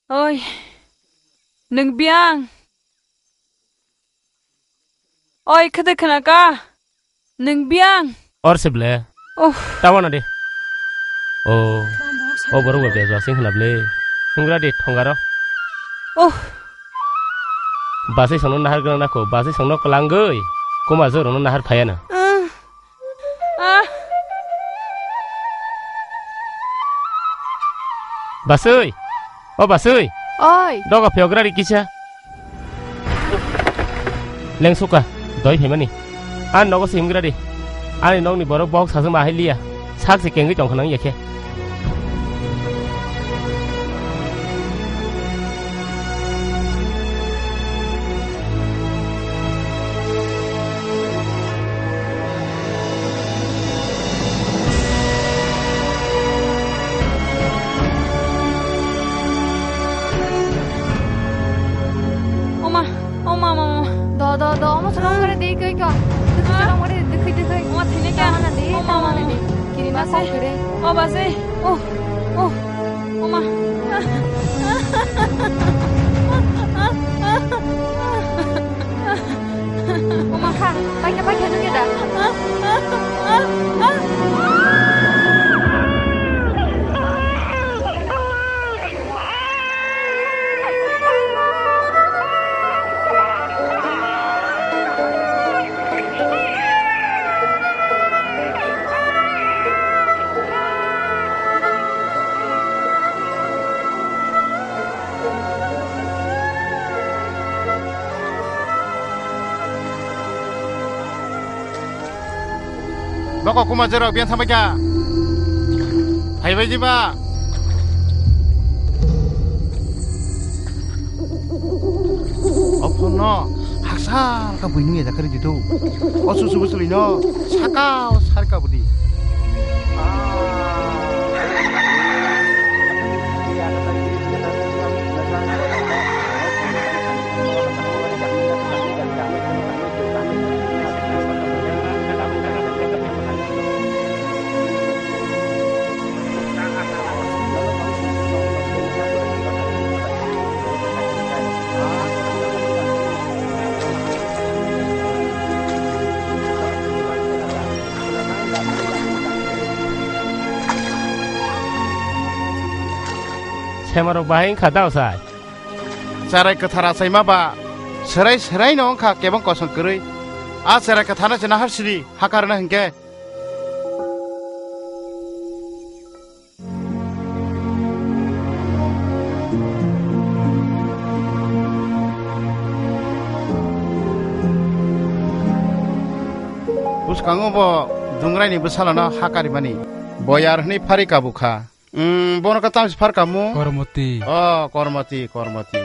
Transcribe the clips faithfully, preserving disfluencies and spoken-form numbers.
Oi, nwng biyang? Oi, khede khna ka? Nwng biyang? Or se ble? Oh. Tawa na de. Oh. O borok ba bejwa sing khna ble. Hungra de thongaro. Oh. Basai songno nahar gwnang nako, basai songno kwlangwi. Kuma jorokno nahar phayano. Ah. Ah. Basui! O Basui! Oi! Doga pheograri kisa. Lengsuka, doi phaimani. Ani nogo se himgradi. Ani nokni borok bohok sajwkma ahai liya. Sak se kengwi tongkha nang yakhe. Oma, oma, oma, oma. Do, do, do, omo chwla ongkha de, koi, koi. Dukhi chwla ongkha de, dukhi, dukhi. Oma, thini kya? Tamana de, oma, tamana de. Kiri na kok kiri. O, base. Oh, oh, oma. Oma kha, paikha, paikha, nungya da? Boko kuma jerok biyan sambai kha. Phaibai jiba. Ophono haksa ka buini ya jakari ditu. Osu subu sulino sakao sarka budi. Semarok bahai wngkha da osai. Cherai kwthar achaima ba, serai serai no wngkha kebeng kosong kwrwi. A cherai kwthar no se nahar siri, hakar no hinkhe. Bwskango bo Dungrai ni bwsala no hakar mani. Boyar hwnwi phari kabu kha. Umm, bono khe tamo se phar kamu? Kormoti. Oh, Kormoti, Kormoti.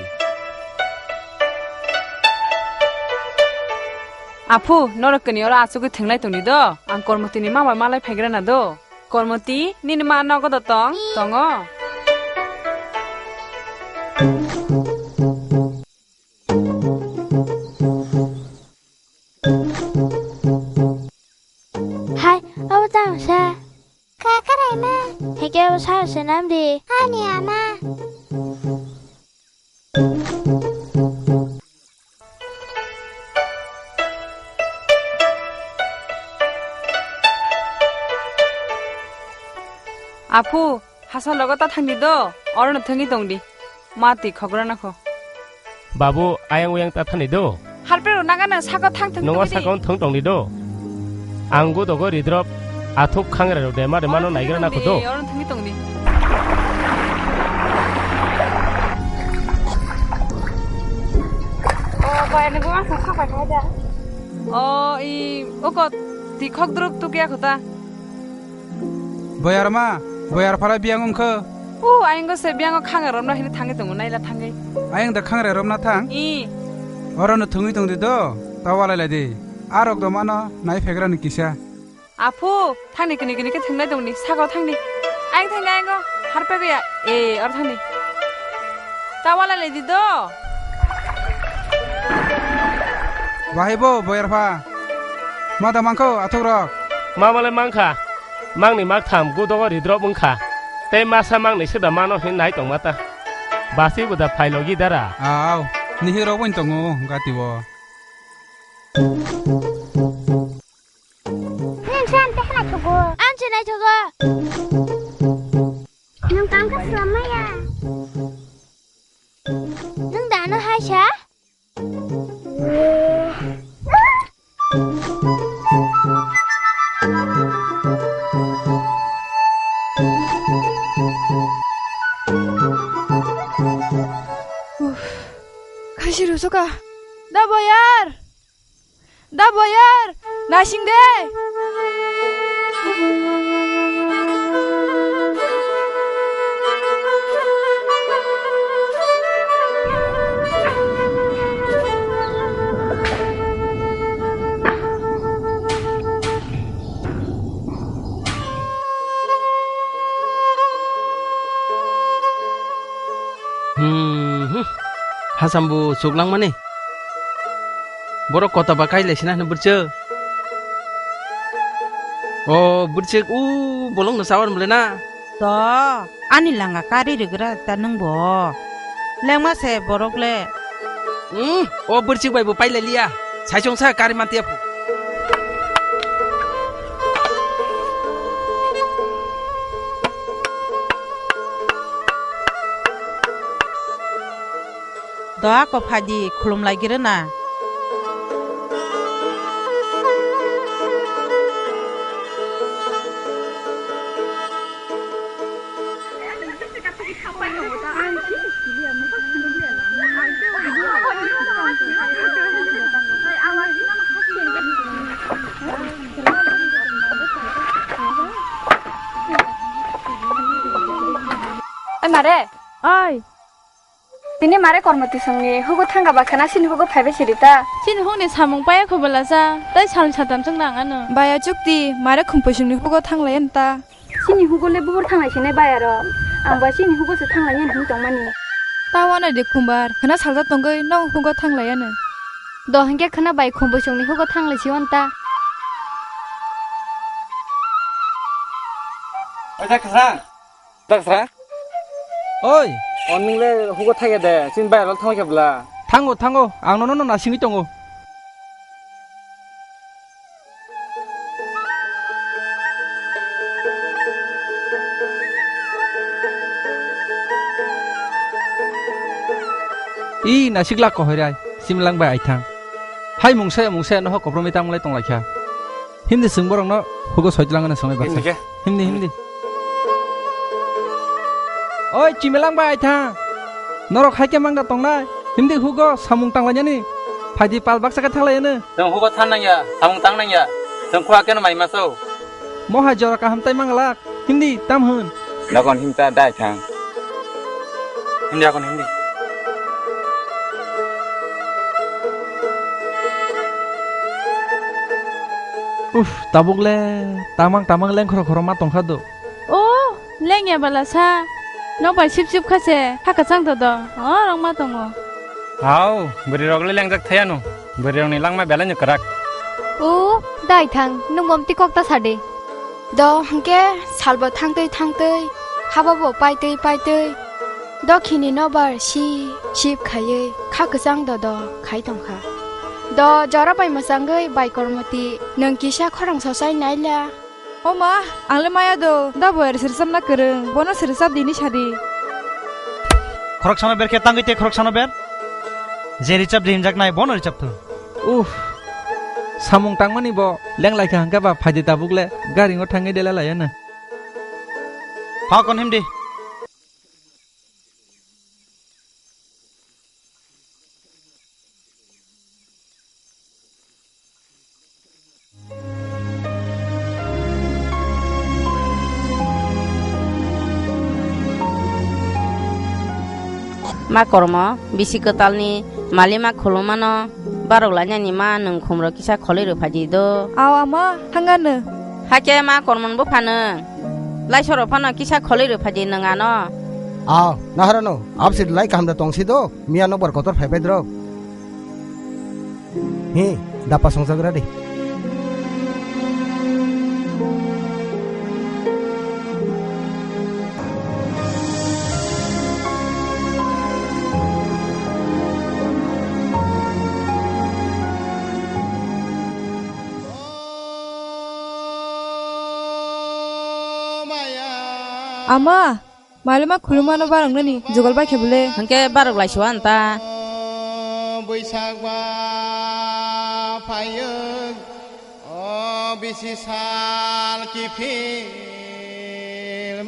Aphu, norok kini oro achugwi thwnglai tongdi do. Ang Kormoti ni mama malai phaigrana do. Kormoti, nini ma nogo do tong? Tongo. Hai, abo tamo sa? Kha, kharai ma? Heke abo sa se nam di. Ani ama. Aphu, hasa logo ta thangdi do, orono thangwi tongdi. Ma twi khograna kho. Babu, ayang uyang ta thani do. Harpero nangano sako thang thang. Nongo sako thang tongdi do. Ang go dogo ridrop, athuk khangre rok de ma de mano naigrana kho do. Orono thangwi tongdi. O bai, nunggu ang thang thang bai kha da. O i, oko twi khogdrop tukya kho ta. Boyar ma, boyar phara biyang wngkho. O, ayang go se biyang o khanga romna hini thangwi tongo, naila thangwi. Ayang da khangre romna thang? I. Orono thwngwi tongdi do, ta walai lai di. A rok do mano, nai phegrani kisa. Aphu, thani kini kini khe thwngnai tongni, saka o thangni. Ayang thangni, ayang o, harpegwi ya. E, oro thangni. Ta walai lai di do. Bahai bo, boyar pha. Ma da mangkho, athuk rok? Ma malai mangkha. Mangni maktham, gudogo ridrop wngkha. Tei masa mangni sida mano hin nai tongma ta. Basi bo da phai logi dara. Aw, nihi rok bo tongo gati bo. Nini san tehna thugo. An chenai thugo. Nung kam ka slamaya. Nung dano hai sa? Uff, kaisa rusuka. Da boyar! Da boyar! Nasing de! Hmm, hmm. Hasam bo chuk langmani. Borok kota ba kai lai sina hwnwi bwrchuk. O bwrchuk, u bolong no chawar mole na. To, ani langa kari rigra ta nwng bo. Lengma se borok le. Hmm, o bwrchuk bai bo pai lai liya. Saichung sa kari mantia phu. Do ako phaidi khulum lai giri na. Oi mare. Oi. Tini mare kormo tisongni hugo thangga ba khana sini hugo phaibai siri ta. Sini hugni samung paya khobala sa, tai salni satam chwng nang ano. Baya chukti, mare khumpuisungni hugo thanglai ta. Sini hugo le buhur thanglai sini baya ro. Ang ba sini hugo se thanglai yan hung tongmani. Ta wana de khumbar, khana salja tongoi nong hugo thanglai ano. Do hingke khana bai khumpuisungni hugo thanglai si on ta. Oja khasang. Daksra? Oi. Oning le hugo thangya de, chini bai rok thangwi khe bla. Thango, thango, ang nono no nasingwi tongo. I nasik lak kohoi rai, simlang bai aithang. Hai mungsa ya mungsa ya noho kopromwi tangmlai tonglaikha. Hindi swng borokno hugo soitlang hwnwi swngwi baksa. Hindi khe? Hindi, hindi. Oi, Chimilang bai aithang. Norok hai khe mangda tongnai. Hindi hugo samung tanglainani. Phaidi pal baksa khe thanglai hwno. Chwng hugo than nangya, samung tang nangya. Chwng khua keno mai maso. Mo hai jora kaham tai manglak. Hindi tam hwn. Nokon himta dai thang. Hindi akon hindi. Uff, tabuk le tamang tamang lengkhoro khoro ma tongkha do. O, lengya bala sa. Nok bai sip sip kha se, ha kwchang do do. O, rok ma tongo. Hao, bwrwi rok le lengjak thaya no. Bwrwi rok ni langma belai no kwrak. O, dai thang, nwng bomti kok ta sa de. Do hwnkhe salbo thangtwi thangtwi, hababo paitwi paitwi, dokhini nobar si sip khaiwi kha kwchang dodo khai tongkha. Do jora bai mwchangwi bai Kormoti nwng kisa khorang sosai naila. O ma, ang le maya do, da boyar sirsamna kwrwng, bono sirsap dini sadi. Khoroksano ber khe tangwi tei khoroksano ber. Je richap de hinjak nai, bono richap thu. Uff, samung tangmani bo lenglaikha hwnkhe ba phaidi tabuk le garingo thangwi dela laiya na. Ha kon himdi. Ma kormo, bisi kwtalni malima khulumano barok lainani ma nwng khumro kisa kholwi rw phaidi do. Aw ama, thangano. Hakhe ma kormon buphano, laisoro phano kisa kholwi rw phaidi nwng ano. Aw, naharano, absit lai kaham da tongsi do, miya nokbar kotor phaibai drok. Hi, dapa songjagra de. Ama, malima khulumano baroknani jugal bai khe bole. Hwnkhe barok lai siwa anta. Boisak ba phaio, o bisi sal kiphil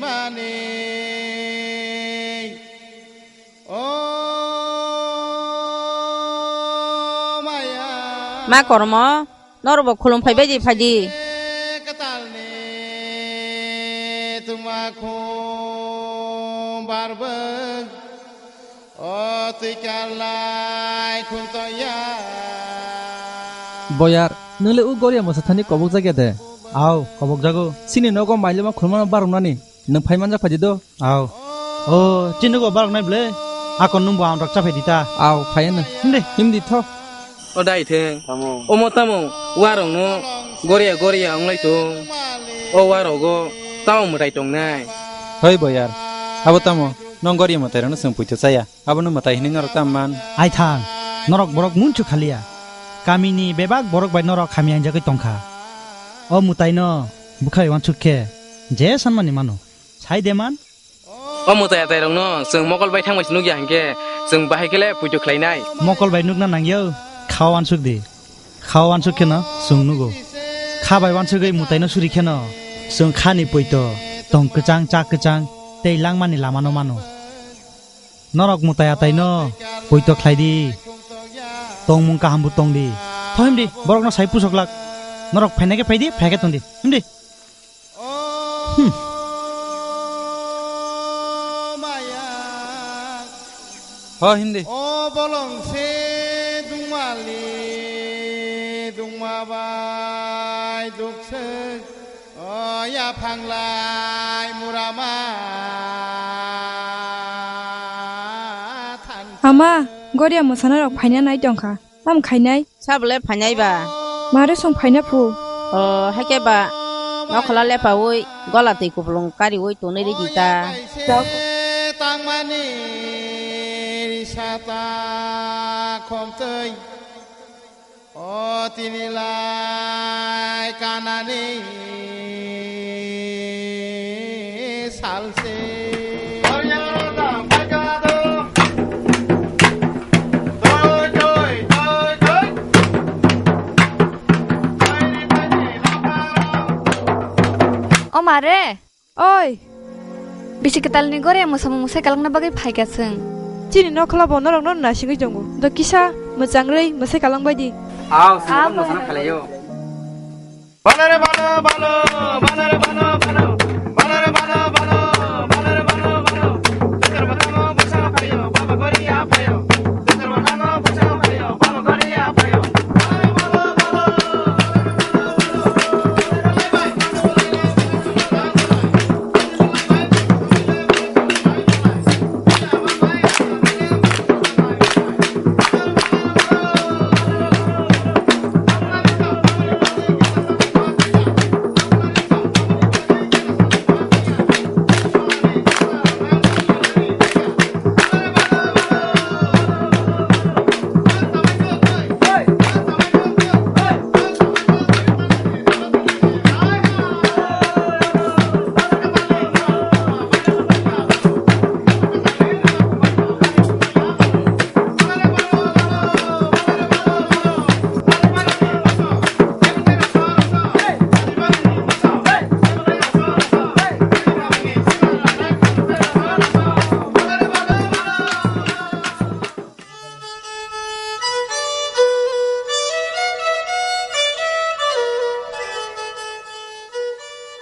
mani. O maya. Ma kormo, norokbo khulum phaibai di, phai di. Kwtalni tuma khum barbwk, o twi karlai khum toya. Boyar, nwng le o Goria mwsa thani kobok jak ya de? Au, kobok jago. Chini nogo mailima khulumano baroknani. Nwng phai manjak phai di do. Au. O, chini nogo barok nai ble. Akon nwng bo amrok cha phai di ta. Au, phai ano. Himdi. Himdi tho. O dai theng. Tamo. Omo tamo, warok no goria goria wnglai tong. O warok go tamo mwtai tong nai. Hoi boyar. Abo tamo, nong goria mwtai rok no chwng puito chaya. Abono mwtai hinwi norok tamo man? Aithang, norok borok munchu khaliya. Kamini bebak borok bai norok hamya hinjagwi tongkha. O mwtaino bwkhai uansuk khe je sanmani mano. Sai de man? O mwtai atai rokno chwng mokol bai thangbai se nukya hinkhe chwng bahai khe le puitu khlainai. Mokol bai nukna nangya, kha uansuk di. Kha uansuk kheno chwng nugo. Kha bai uansugwi mwtaino suri kheno chwng khani poito tong kwchang, chak kwchang tei langmani lamano mano. Norok mwtai ataino poito khlai di. Tongmung kaham bo tong di. Tho himdi, borokno sai pusok lak. Norok phaina khe phai di, phai khe tong di. Himdi. Hmm. Ho himdi. O bolong se dungmali dungma bai dukse. O yaphanglai murama than. Ama, goria mwsana rok phaina nai tongkha. Tam khainai? Sabole phainai ba. Mare song phaina phu. O, haikhe ba. Nokhola lepaui, gola twi kupulung kariui tonwi ridi ta. Tangmani risa ta khomtwi. O tini lai kanani salse. O mare. Oi. Bisi kwtalni gore mwsamung mwsai kalangna bagwi phaikha chwng. Chini nokhola bo norokno nasingwi tongo. Do kisa mwchangrwi mwsai kalang bai di. Aw, sini mwsana khalaio. Balare balo, balo, balare balo, balo, balare balo, balo, balare balo, balo. Teter bakamo bwsa phaio, baba goria phaio. Teter bakamo bwsa phaio, baba goria phaio.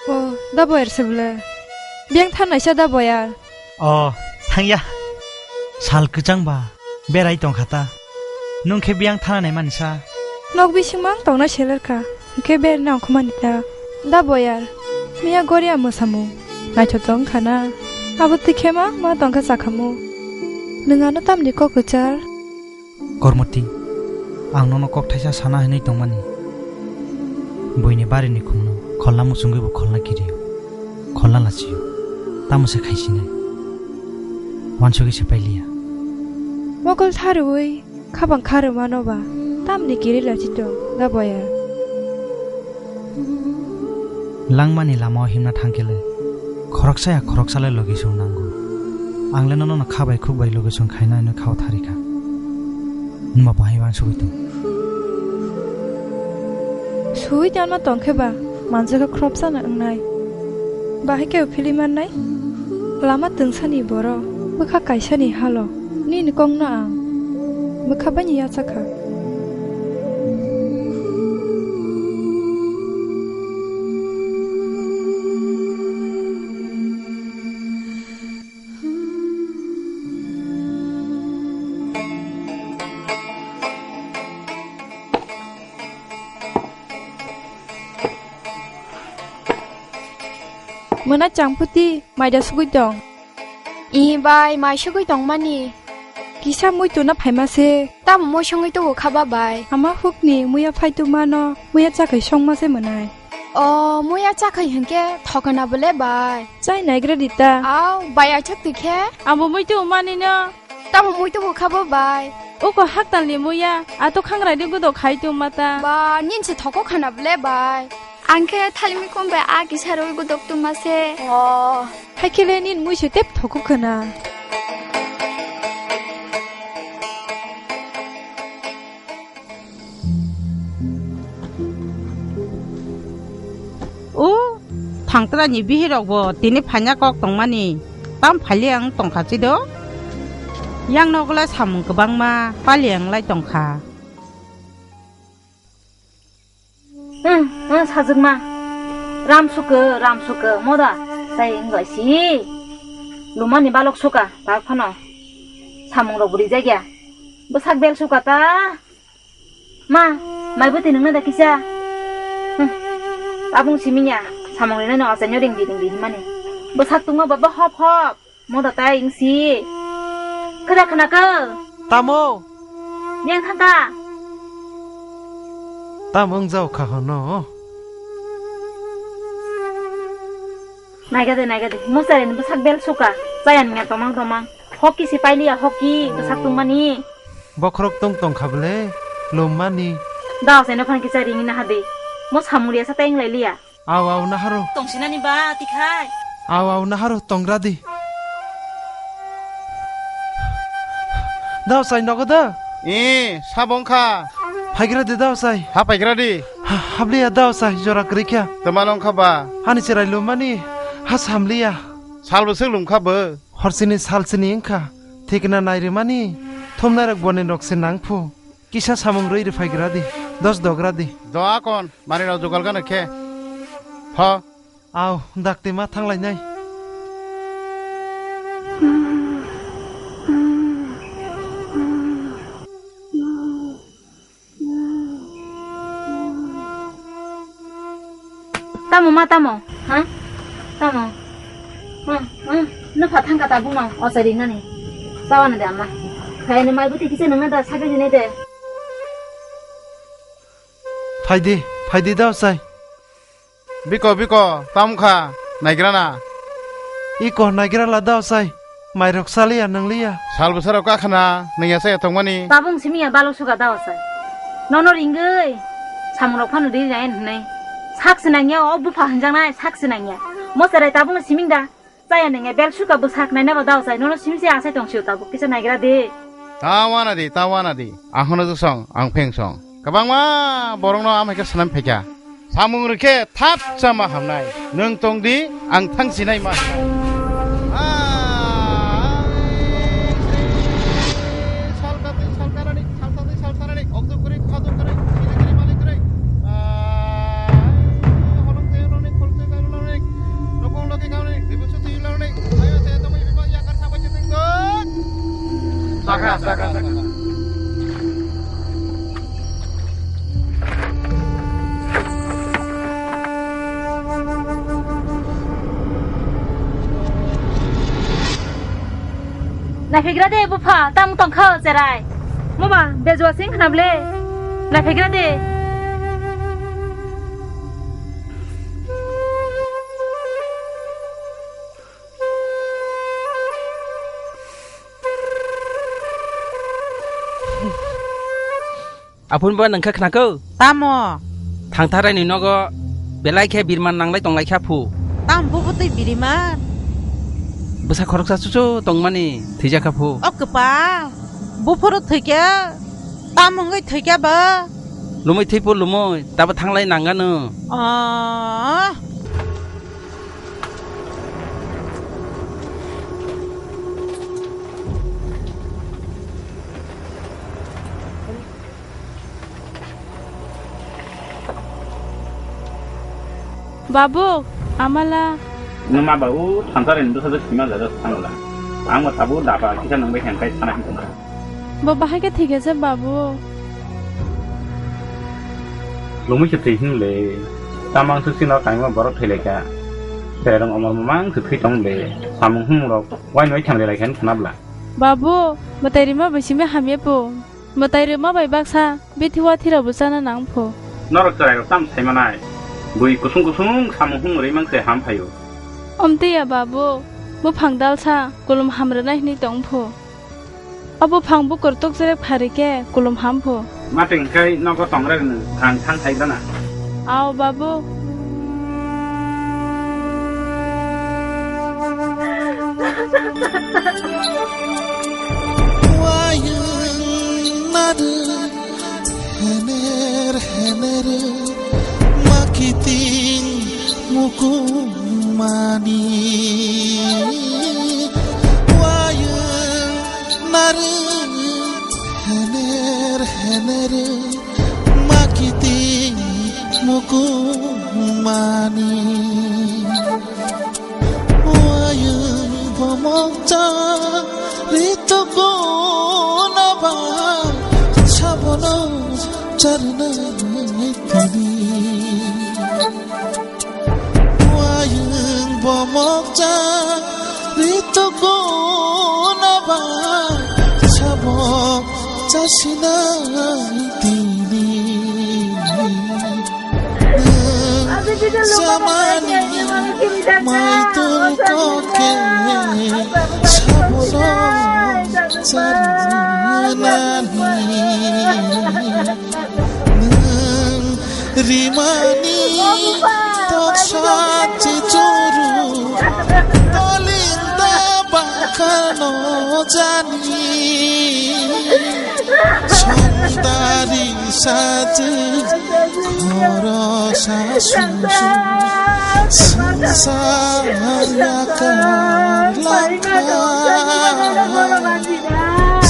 O, da boyar se bwle. Biyang thannaisa da boyar. O, thangya. Sal kwchang ba berai tongkha ta. Nwng khe biyang thana nai mansa. Nok bisingma ang tongna seler kha. Hwnkhe berna ongkhormani ta. Da boyar, miya goria mwsamung naithotok wngkha na? Abo twi khe ma ma tongkha chakhamu. Nwng ano tamni kok kwchar? Kormoti, ang nono kok thaisa sana hinwi tongmani. Buini barini khumno kholna muchungwi bo kholna kirio, kholna lachio. Tamo se khaisinai. Wansugwi se pailiya. Mokol tharwi. Khabang kha rwmano ba, tamni kiri lachi tong, da boyar. Langmani lamao himna thangkhe le, Khoroksa ya khoroksa le logi song nango. Ang le nono kha bai khuk bai logi song khaina ino khao thari kha. Nma bahai wansugwi tong. Sui tanma tong khe ba, manjak khe khoroksa no wngnai. Bahai khe phili mannai? Lama twngsani borok, bwkha kaisani halo, nini kokno ang bwkha baini yacha kha. Mwnai changphuti, maida sugwi tong. I bai, mai sugwi tongmani. Kisa muitu na phaima se. Tamo mui songwi tubu kha ba bai? Ama hukni muya phai tu mano, muya chakhai songma se mwnai. O, muya chakhai hwnkhe thokna bole bai? Chai naigra di ta. Au, bai aithak twi khe? Abo muitu mani no. Tamo muitu bo kha bo bai? Uko haktal ni muya, ato khangrai ni gudo khai tu mata. Ba, nin se thoko khana bole bai? Ang khe thalimi kom bai a kisa rwi gudok tuma se. O. Hai khe le nin mui se tep thoko khana. O, thangtra ni bihirok bo tini phaina kok tongmani. Tam phali ang tongkha chido. Yang nogo le samung kwbangma pali ang lai tongkha. Hmm, hmm, sajwkma. Ram sukha, ram sukha, moda. Tai wng bai si. Lumani balok sukha, tak phano. Samung rok bo rijak ya. Bwsak bel sukha ta. Ma, mai bwtwi nungna da kisa. Hmm. Tabung simi ya, samung rinai no achaino ringdi ringdi himani. Bwsak tungma baba hop hop. Moda tai wngsi. Kwda khna kho? Tamo? Yang thangka. Tam wng jao kha hono. Naiga de, naiga de. Muchari ni bwsak bel suka. Chaya nungya tomang tomang. Hoki si pailiya, hoki bwsak tungmani. Bokhorok tong tong kha bwle, lom mani. Dao se no phan kisa ringi na hadi. Mo samung riya sa teng lai liya. Aw, aw, naharo. Tong sinani ba, tikhai. Aw, aw, naharo, tongra di. Dao sai nogo da? Eh, sabong kha. Phaigra di dao sai. Ha phaigra di. Ha, habliya dao sai, jora kwrwi kha. Tama nong kha ba? Hani cherai lom mani, ha samliya. Sal bwswk lum kha bo? Horsini salsini wngkha, thikna nairimani thumnairok boni rok se nangphu. Kisa samung rwi rwphaigra di, dos dogra di. Do akon, manwi rok jugal gana khe. Pho. Aw, dakti ma thanglainai. Tamo ma tamo? Ha? Tamo? Ha? Ha? No pha thangka ta buma o chari nani. Tawa na de ama. Kaya ni mai buti kisa nang na da sagai jine de. Phaidi, phaidi da sai. Biko, biko, tam kha, naigrana. Iko naigra la dao sai, mairok saliya nangliya. Sal bwsarok kakhana, nangya saya tongmani. Tabung simiya balok suka dao sai. Nono ringwi, samungrok phano ri jain hwnwi. Sak sinangya, o bupha hwnjaknai, sak sinangya. Mosarai tabung siming da. Chaya nengya bel suka bwsak naina ba dao chai nono simsi asai tong sio tabuk kisa naigra de. Ta wana di, ta wana di. Ang hono jwk song, ang pheng song. Kwbangma borokno amai khe swnam phaikha. Samung rwkhe thap chama hamnai. Nwng tong di, ang thang sinai ma. Ah, salka twi salka rani, salka twi salka rani, okjok kwrwi, khajok kwrwi, sini kwrwi, malik kwrwi. Ah, holong twi holong ni, khol twi khol ni. Nokong logi kauni, bibu suti ilani, ayo saya temui bibu yakar sampai jeting dot. Saka, saka, saka. Naiphigra de bupha, tam tongkha o cherai. Moba, bejua sing khna ble. Naiphigra de. Aphun bo nangkha khnakho? Tamo? Thangtharai ni nogo belai khe birman nanglai tonglai kha phu. Tam bubu twi biriman? Bwsa khoroksa chuchu tongmani thwijak kha phu. O kwpal, buphuru thwikhe, tamo wngwi thwikhe bo? Lumui thwipo lumui, tabo thanglai nangano. Oh. Babu, amala. Nwma babu, thansa rin dosa de sima jada sangla. Ang ma tabu daba kisa nang bai hengkai sana hin tongkha. Bo bahai khe thik ase, babu. Lumui khe thwi hin le. Tamang su sino kaima borok thwi lai kha. Serong omor mamang su thwi tong le. Samung hum rok wai noi thang lai khan khana bla. Babu, mwtai rima bai simi hamya po. Mwtai rima bai baksa bithi wathi rok bo chana nang pho. Norok chwrai rok tam sai manai. Bui kusung kusung samung hum rwi mang se ham phaio. Omtwi ya babu, buphang dalsa kulum ham rwnai hwnwi tong pho. O buphang bukur tuk jerek phari khe kulum ham pho. Mating khai nogo tong rek nw, ang thang thai gana. Ao babu. Wayung narwk hener hener makiting mukumani. Wayung narwk hener hener makiting mukumani. Wayung bomokcha ritugo naba sabono charna tini. Wayung bomokcha ritugo naba sabok chasina tini. Nwng chamani maitul koke sabono charnani. Nwng rimani toksa chichuru tolinda bakhano jani. Songtari sajwk khorosa sumsum swngchar yakar langkha.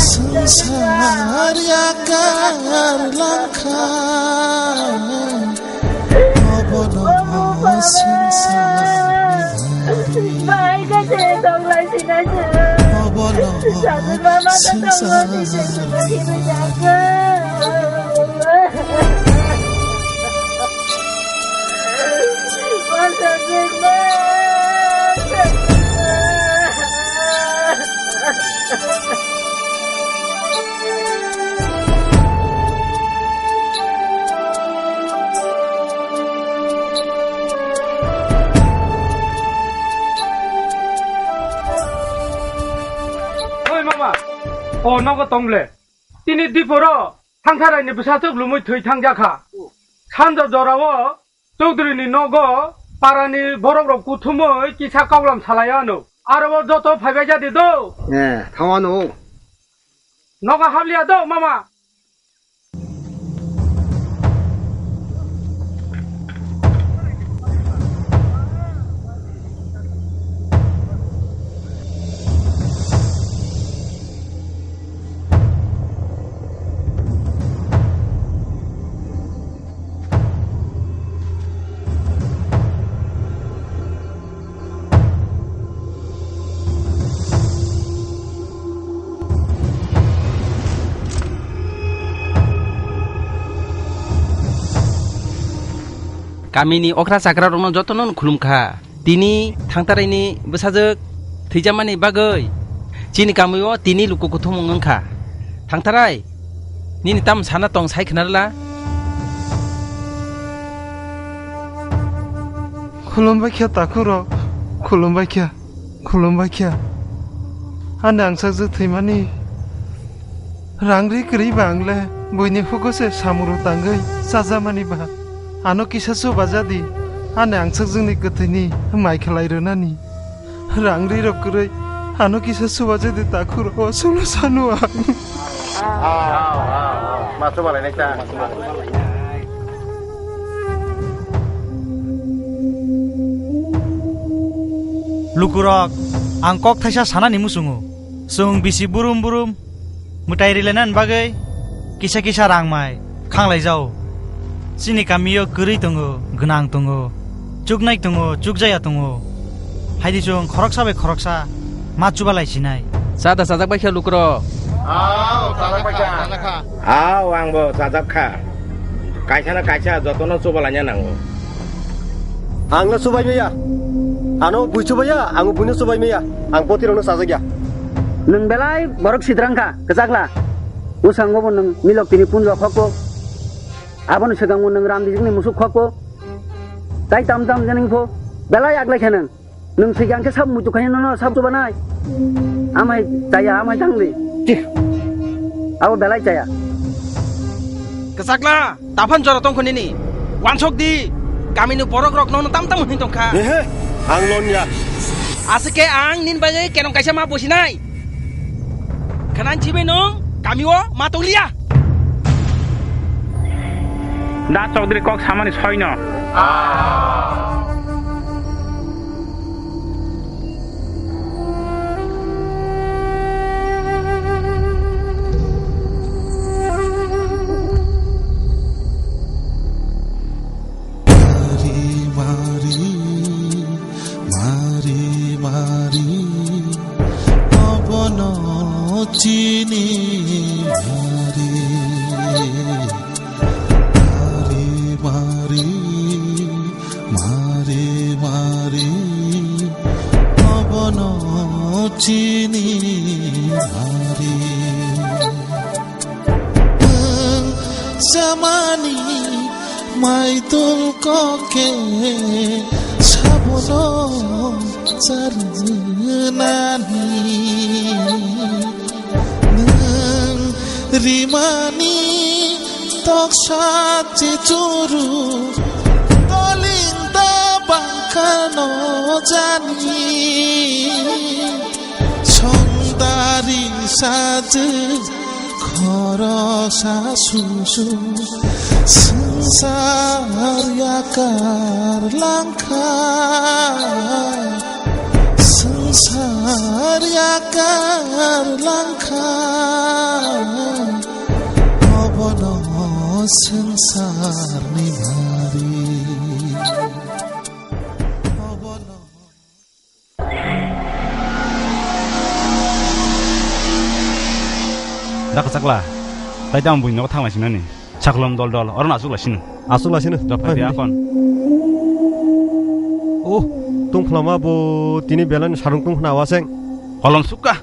Swngchar yakar langkha. Obono swngchar. Obono swngchar. Oi mama, o nogo tong le. Tini diporo Thangtharaini bwsachwk lumui thwi thangjakha. Sanja jorao Chaudhary ni nogo parani borok rok kuthumui kisa kauglam salai ano. Aro o joto phaibai jadi do. Eh, thangwano. Nogo habliya do, mama. Kamini okra chakra rokno jotono khulum kha. Tini Thangtharaini bwsajwk thwijamani bagwi chini kamio tini luku kuthumung wngkha. Thangtharai, nini tam sana tong sai khna rwla? Khulumbai kha takhuk rok, khulumbai kha. Khulumbai kha. Ani angsakjwk thwimani rang ri kwrwi ba ang le buini hugo se samung rok tangwi chajamani ba. Ano kisa chuba jadi ani angsakjwkni kwthwini mai khlai rwnani. Rang ri rok kwrwi Ano kisa subaje de takhuk rok, o sulo sanu ang. Ma subalai nai ta. Lukurok, ang kok thaisa sanani muchungo. Chwng bisi burum burum mwtai rilainani bagwi kisa kisa rang mai khanglaijao. Chini kamio kwrwi tongo, gwnang tongo, chuknai tongo, chukjaya tongo. Haidi chwng khoroksa bai khoroksa ma chubalai sinai. Cha da chajak bai kha lukurok. Ao, chajak bai kha. Ao, ang bo chajak kha. Kaisa na kaisa jotono chubalaina nango. Ang no chubai maya. Ano bui chubai ya, ang buino chubai maya. Ang botirokno chajak ya. Nwng belai borok sidrang kha, kwchakla. Bwskango bo nwng milok tini punjo khokko. Aboni swkango nwng ram bijikni musuk khokko. Tai tam tam jening pho. Belai aglai kha nwng. Nwng sikang khe sab muitu khaina nono sab chubanai. Amai chaya, amai tangdi. Abo belai chaya. Kwchakla, taphan jora tongkho nini. Wansok di. Kamini borok rok nono tam tam hin tongkha. Ehe, ang lon ya. Aswk khe ang nini bagwi kenong kaisa ma bosinai. Khwnan chibai nwng kami o ma tonglia. Da Chaudhary kok samani soino. Mari mari, mari mari, obono chini mari. Mari mari, mari mari, obono chini mari. Nwng chamani maitul kokhe sabono charwnani. Nwng rimani toksa chichuru toling da bangkhano jani. Songdari sajwk khoroksa susu swngchar yakar langkha. Swngchar yakar langkha. Obono swngcharni mari. Obono Da kwchakla, tai tamo buini nogo thanglaisingmani. Sakholom dol dol, oro no achuk laisino. Achuk laisino. Dopha di akon. Oh, tungphlama bo tini belai no sarung tungphna waseng. Kolom sukha.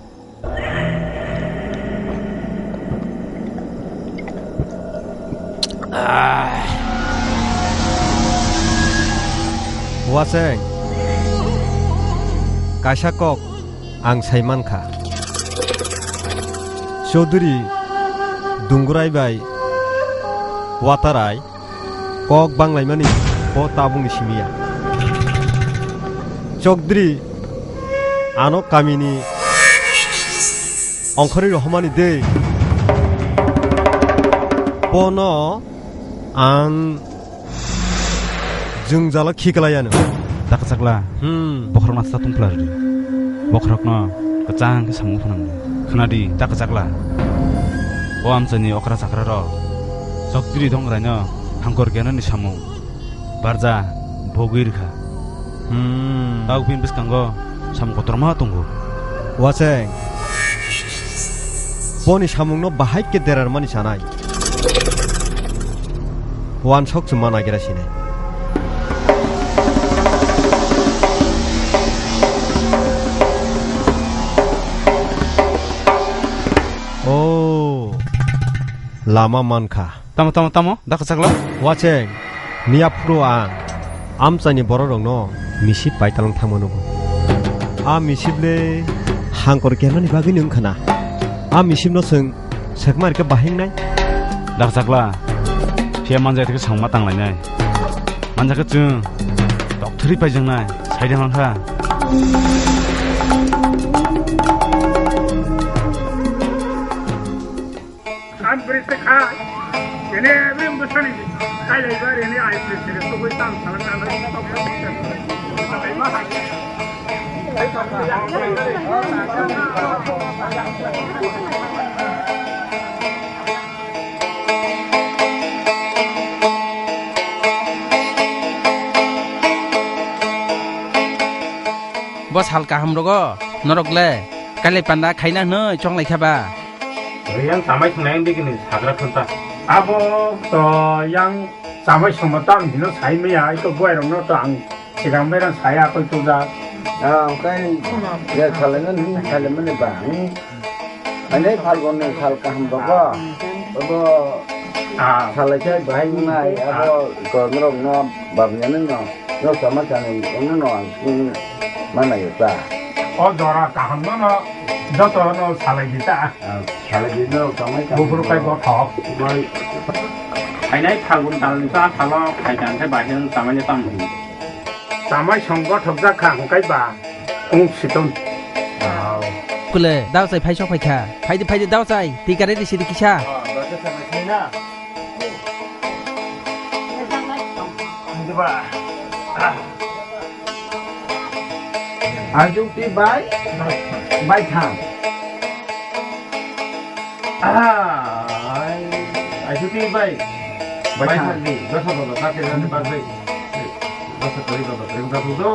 Waseng, kaisa kok ang sai mankha. Chaudhary Dungurai bai Watarai kok banglaimani bo tabukni simi ya. Chaudhary ano kamini ongkhorwi rohormani de. Bono ang jwngjalo khiklai ano. Da kwchakla. Hmm. Bokhorok nasa tungpla rwdi. Bokhorokno kwchang khe samung phanangdi. Khwnadi, da kwchakla. O amchaini okra chakra rok Chaudhary Dungraino hangkor kenani samung barja bogwi rwkha. Hmm. Tau bini bwskango samung kotorma tongo. Waseng, boni samungno bahai khe derarmani sanai. Wansok se ma nagira sinai. Oh, lama mankha. Tamo, tamo, tamo, da kwchakla? Waseng, miya phuru ang amchaini bororokno misip paitalang thangma nugo. A misip le hangkor kernani bagwino wngkha na. A misipno chwng sekma rikhe bahai wngnai. Da kwchakla, phiya manjak theke samungma tanglainai. Manjak khe chwng tokthwrwi paijaknai, saide mankha. Bo sal kaham rogo norok le kailai panda khaina hwnwi chonglai kha ba? Yang samai thwngnai ang dikini sagra thwngta. Abo to yang samai songma tang hino sai maya, ai to buai rokno to ang sigang berang saya koi to ja. Ah, kai ya salaina ni salaimani ba. Hmm. Ani Phalgun ni sal kaham rogo. Abo Ah. Salai khe bahai wngnai, abo ko norok no babni ani no, no sama chani, ono no ang sung mana yo ta. O jora kaham no no, joto no salai di ta. Ah, salai di no, kamai kamai. Bufuru kai no. Bothok. Bai. Phainai Phalgun tal ni ta salo, phai kan khe bahai wng chamai ni tamo. Chamai song bothok jak kha hwnkhe ba wng siton. Kule, dao chai phai sok phai kha. Phai di, phai di, dao chai. Twi kare di sidi kisa. Ah, dao chai phai na. Diba? Ajuk ti bai, bai thang. Ah, ai, ai, chuti bai. Bai, bai, thang. Thang di, dosa dosa, kate rani bagwi. Dosa kari dosa, kari dosa, dosa.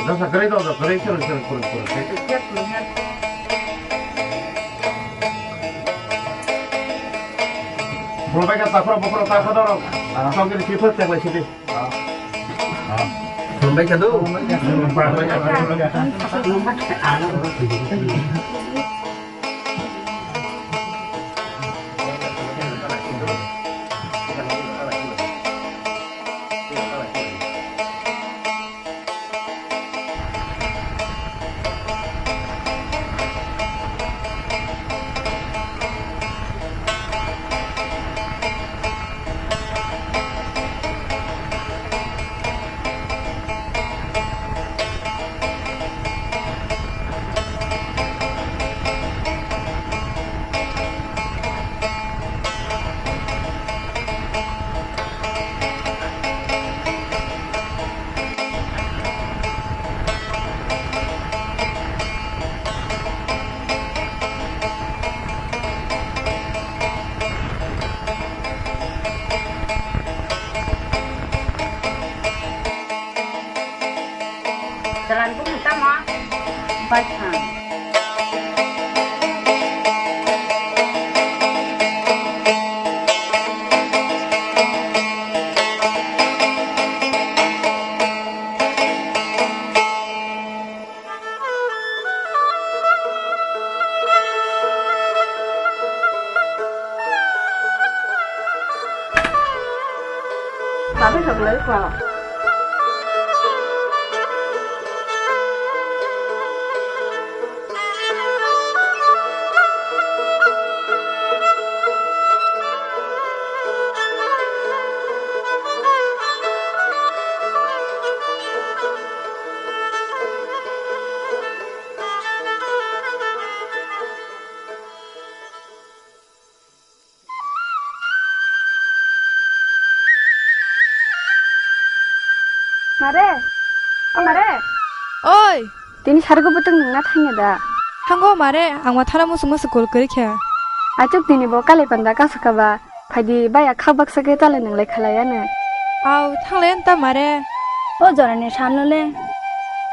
Dosa kari dosa, kari, kari, kari, kari, kari. Bro, bai ka takra, bokra, takra dorong. Ah. Tongkiri sifat, cek lai sini. Khulumbai kha do. Jalan bumung tamo? Baithang. Mare, o mare. Oi. Tini sargo bwtwng nungna thangya da? Thango mare, ang ma thana musuk musuk call kwrwi kha. Achuk tini bo kalai panda kasa kha ba. Phaidi baya kha baksa khe talai nunglai khalai ano. Au, thanglai ta mare. O jorani salo le.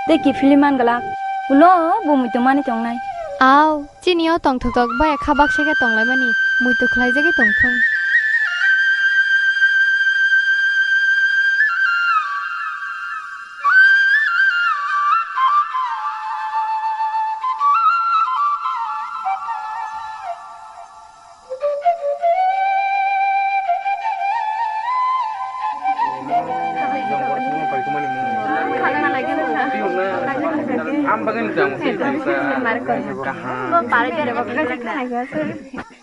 Tei kiphilwi man glak. Ulo bo muitu mani tongnai. Au, chini o tongthok tok baya kha baksa khe tonglaimani. Muitu khlaijagwi tongthung.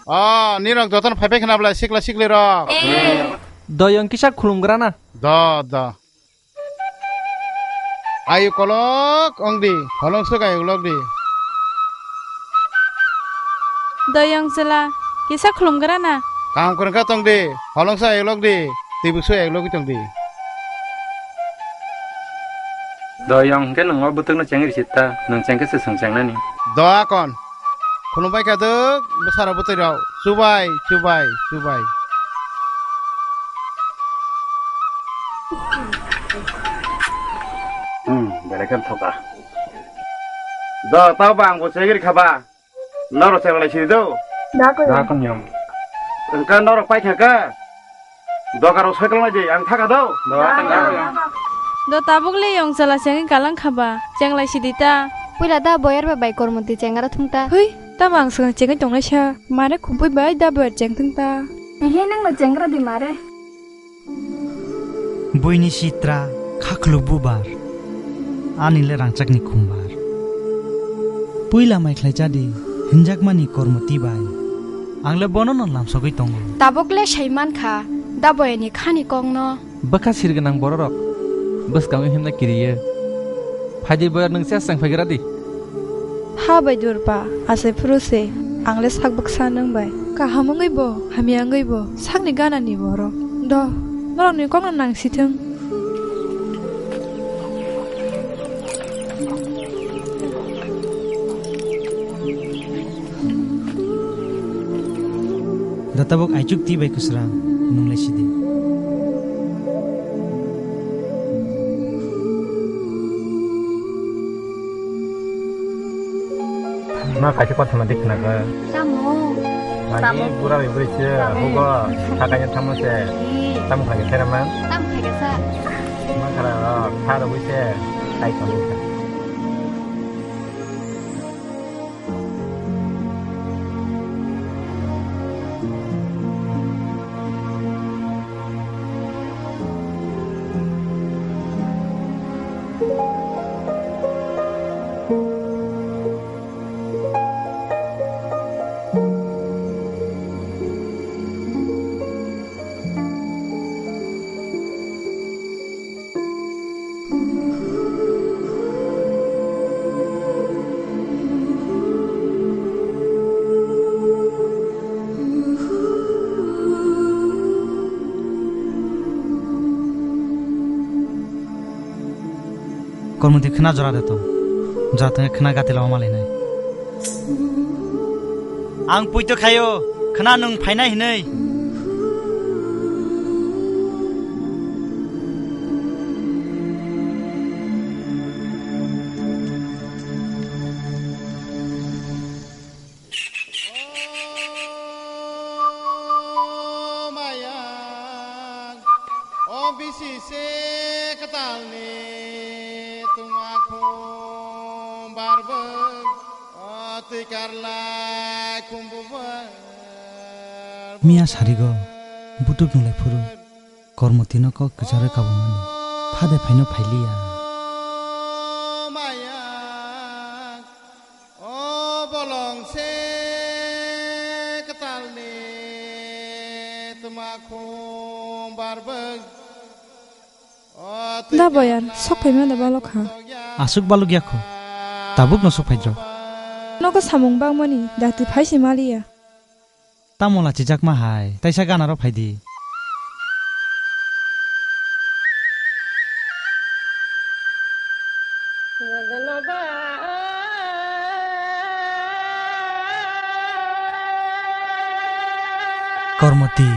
Ah, nirok jotono phai phai khna bwlai sikla sikli rok. Doyong kisa khulumgrana. Do, do. Ayu kolok ong di, holong swk ayu kolok di. Doyong chwla, kisa khulumgra na. Kaham kwrwngkha tong di, holongsa eklok di, twi bwkso eklogwi tong di. Do yong hwnkhe nwng o bwtwkno chengri sita, nwng chengkhe se chwng chengnani. Do akon. Khulumbai kha dwk, bwsarok bwtwi rok. Chubai, chubai, chubai. Hmm, belai khe thoka. Do, tao ba ang bo chengri kha ba. Norok chenglai sidi do. Da koi. Da koi yong. Engka norok pai kha ka. Doga rok soi tonglaidi, ang thaka do. Do, do, do. Do tabuk le yong chala chengwi kalang khaba, chenglai sidi ta. Puila da boyar bai bai kormo twi chengra thung ta. Hui, tamo ang swkang chengwi tongnai sa, mare khupui bai da boyar cheng thung ta. Ehe, nang no chengra di mare. Buini sitra khakhlu bubar, ani le rangchakni khumbar. Puila mai khlai chadi, hinjakmani kormo twi bai. Ang le bono no lamsogwi tongo. Tabuk le sai man kha, da boyani khani kok no. Bwkha sir gwnang bororok bwskango himna kiriyo. Phaidi boyar nwng chas chang phaigra di. Ha bai durpa, asai phuru se, ang le sak bwksa nwng bai. Kaham wngwi bo, hamya wngwi bo, sakni gana ni borok. Do, norokni kokno nang sithwng. Da tabuk aichuk twi bai kwsra, nwng lai sidi. Ma kaisa kothoma de khna kha. Tamo? Magi. Tamo? Pura bai bwrwi se, tamo? Hugo, hakaino thangma se. Hi. Tamo khaikhe thera man? Tamo khaikhe sa? Ma khara, kha rwui se, tai tongwi kha. Kormoti khwna jora de tong. Jora tongwi khwna gati lama malainai. Ang poito khaio, khwna nwng phainai hinwi. O mayang, o bisi se kwtalni tungma khum barbwk, o twi karlai khum bubwk. Miya sarigo, butuk nunglai phuru, Kormotino kok kwcharwi kabangmani, phade phaino phailiya. O mayang, O bolong se kwtalni tma khum barbwk. O twi Da boyan, sok phaima da balok ha. Aswk balok ya kho. Tabuk no sok phaidro. Nogo samung bangmani, dati phai se maliya. Tamo lachijakma hai, taisa ganaro phaidi. Kormoti,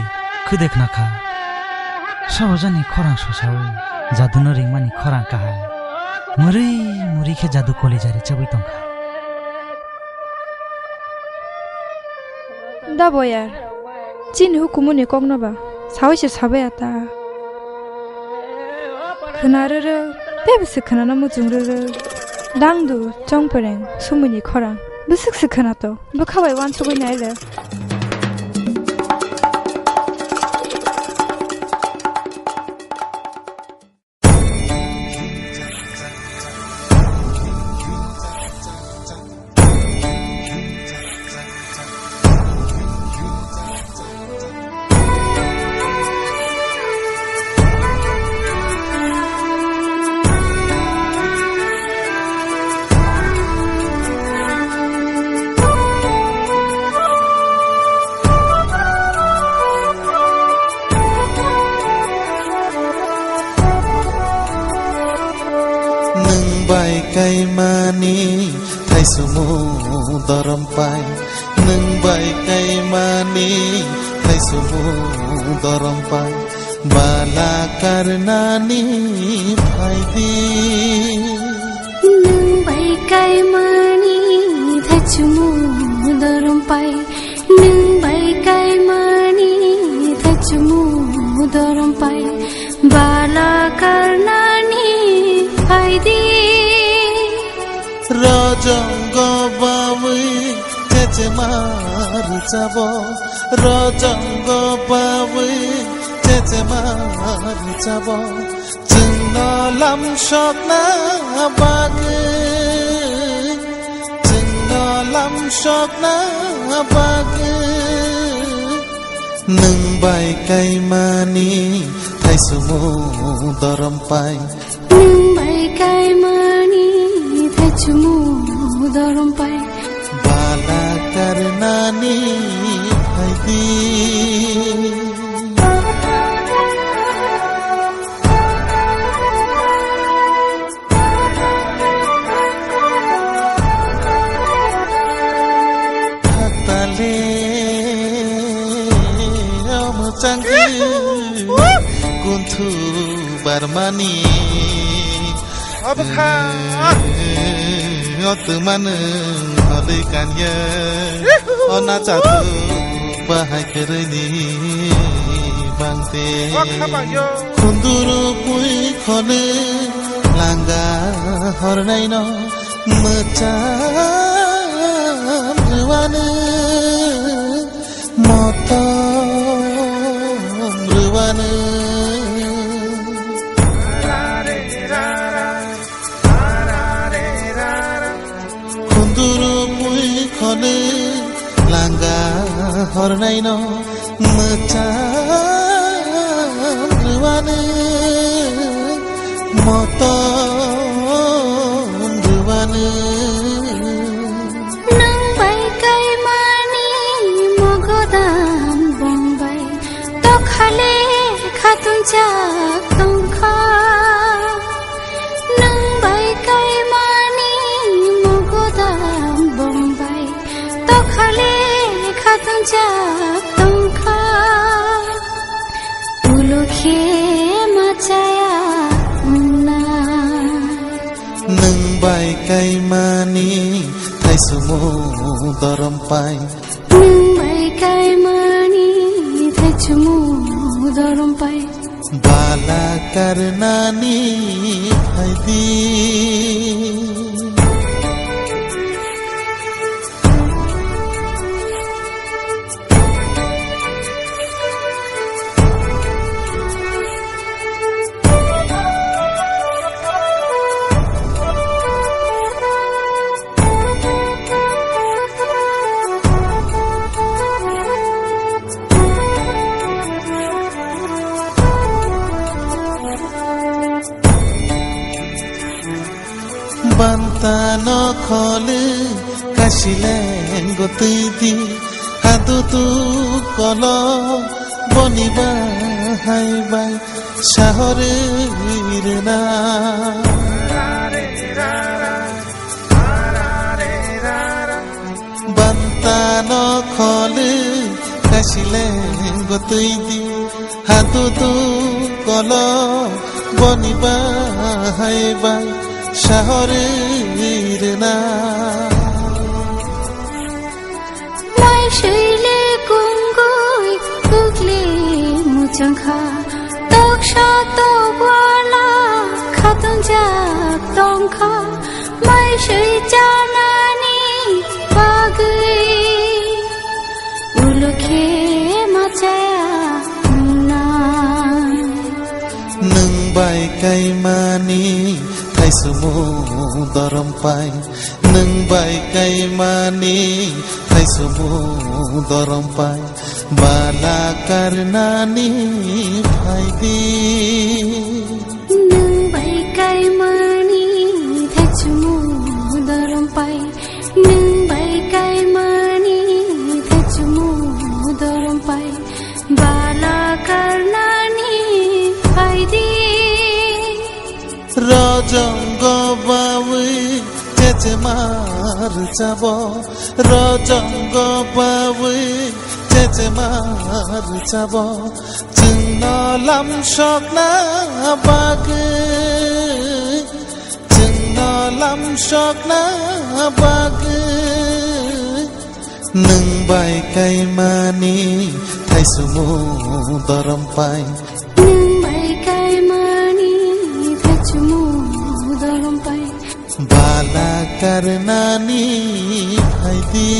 khwde khna kha. Sabo jani khorang sosawi, jaduno ringmani khorang kahai. Mwrwi mwrwi khe jadu koli jari chabwi tongkha. Da boyar, chini hukumuni kokno ba sawi se sabai ata. Khwna rwrwk, tei bwswk khwnano muchung rwrwk. Dangdu, chongpereng, sumuni khorang, bwswk se khwnato, bwkha bai uansugwi nai rwk. Thaichumung dorom pai, nwng bai kaimani thaichumung dorom pai, bala karnani phaidi. Nwng bai kaimani thaichumung dorom pai, nwng bai kaimani thaichumung dorom pai, bala karnani phaidi. Rojongo bawi chechema rwchabo, rojongo bawi chechema rwchabo, chwngno lamsokna bagwi, chwngno lamsokna bagwi. Nwng bai kaimani thaichumung dorom pai. Nwng bai kaimani thaichumung dorom pai. Bala karnani phaidi. Tale omo changkhe kunthu barmani. Abo kha. Otu manu holi kanya. Ona chatu bahai kereni bangte. Khunduru pui khone langa hornaino mwcham rwani, motom rwani. Khunduru pui khone langa hornaino mwcham rwani, motom rwani. Nwng bai kaimani mogodam bongbai tokhale khatunjak tongkha. Nwng bai kaimani mogodam bongbai tokhale khatunjak tongkha. Ulo khe machaya wngna. Nwng bai kaimani thaichumung dorom pai. Nwng bai kaimani thaichumung dorom pai. Bala karnani phaidi. Bantano khole kasileng gotwi di, hadudu kolo boni bahai bai sahori rwna. Bantano khole kasileng gotwi di, hadudu kolo boni bahai bai sahori rwna. Mai sui le kungui kukli muchangkha, toksa tokwala khatunjak tongkha. Mai sui chanani bagwi ulo khe machaya wngna. Nwng bai kaimani thaichumung dorom pai. Nwng bai kaimani thaichumung dorom pai. Bala karnani phaidi. Nwng bai kaimani thaichumung dorom pai. Nwng bai kaimani thaichumung dorom pai. Bala karnani phaidi. Rojongo bawi Chemar chabo, rojongo bawi, chechemar chabo, chwngno lam sokna bagwi, chwngno lam sokna bagwi, nwng bai kaimani thaichumu dorom pai. Nwng bai kaimani thaichumu dorom pai. Bala karnani phaidi.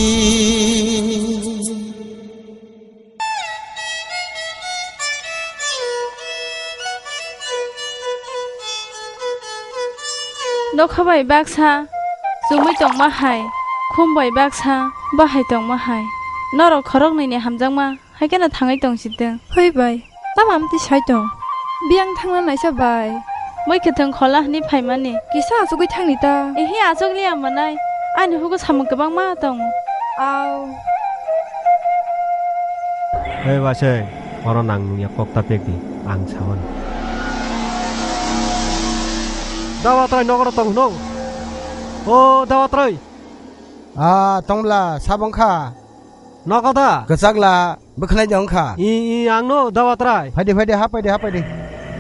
Nokha bai baksa chumui tongma hai, khum bai baksa bahai tongma hai. Norok khoroknwi ni hamjakma. Hai kheno thangwi tong si tong. Hoi bai, tamo amtwi sai tong? Biyang thangna naisa bai. Moi kwthwng khola hwnwi phaimani. Kisa achugwi thangni ta. Ehe, achuk liya manai. Ani hugo samung kwbangma tongo. Au. Hei basai, oro nang nungya kok ta pek di. Ang sawan. Dawatrai nogoro tong hwno. O Dawatrai. Ah, tongla, sabong kha. Nogo da? Kwchak la, bwkhanai de wngkha. I, i, ang no Dawatrai. Phaidi, phaidi, ha phaidi, ha phaidi.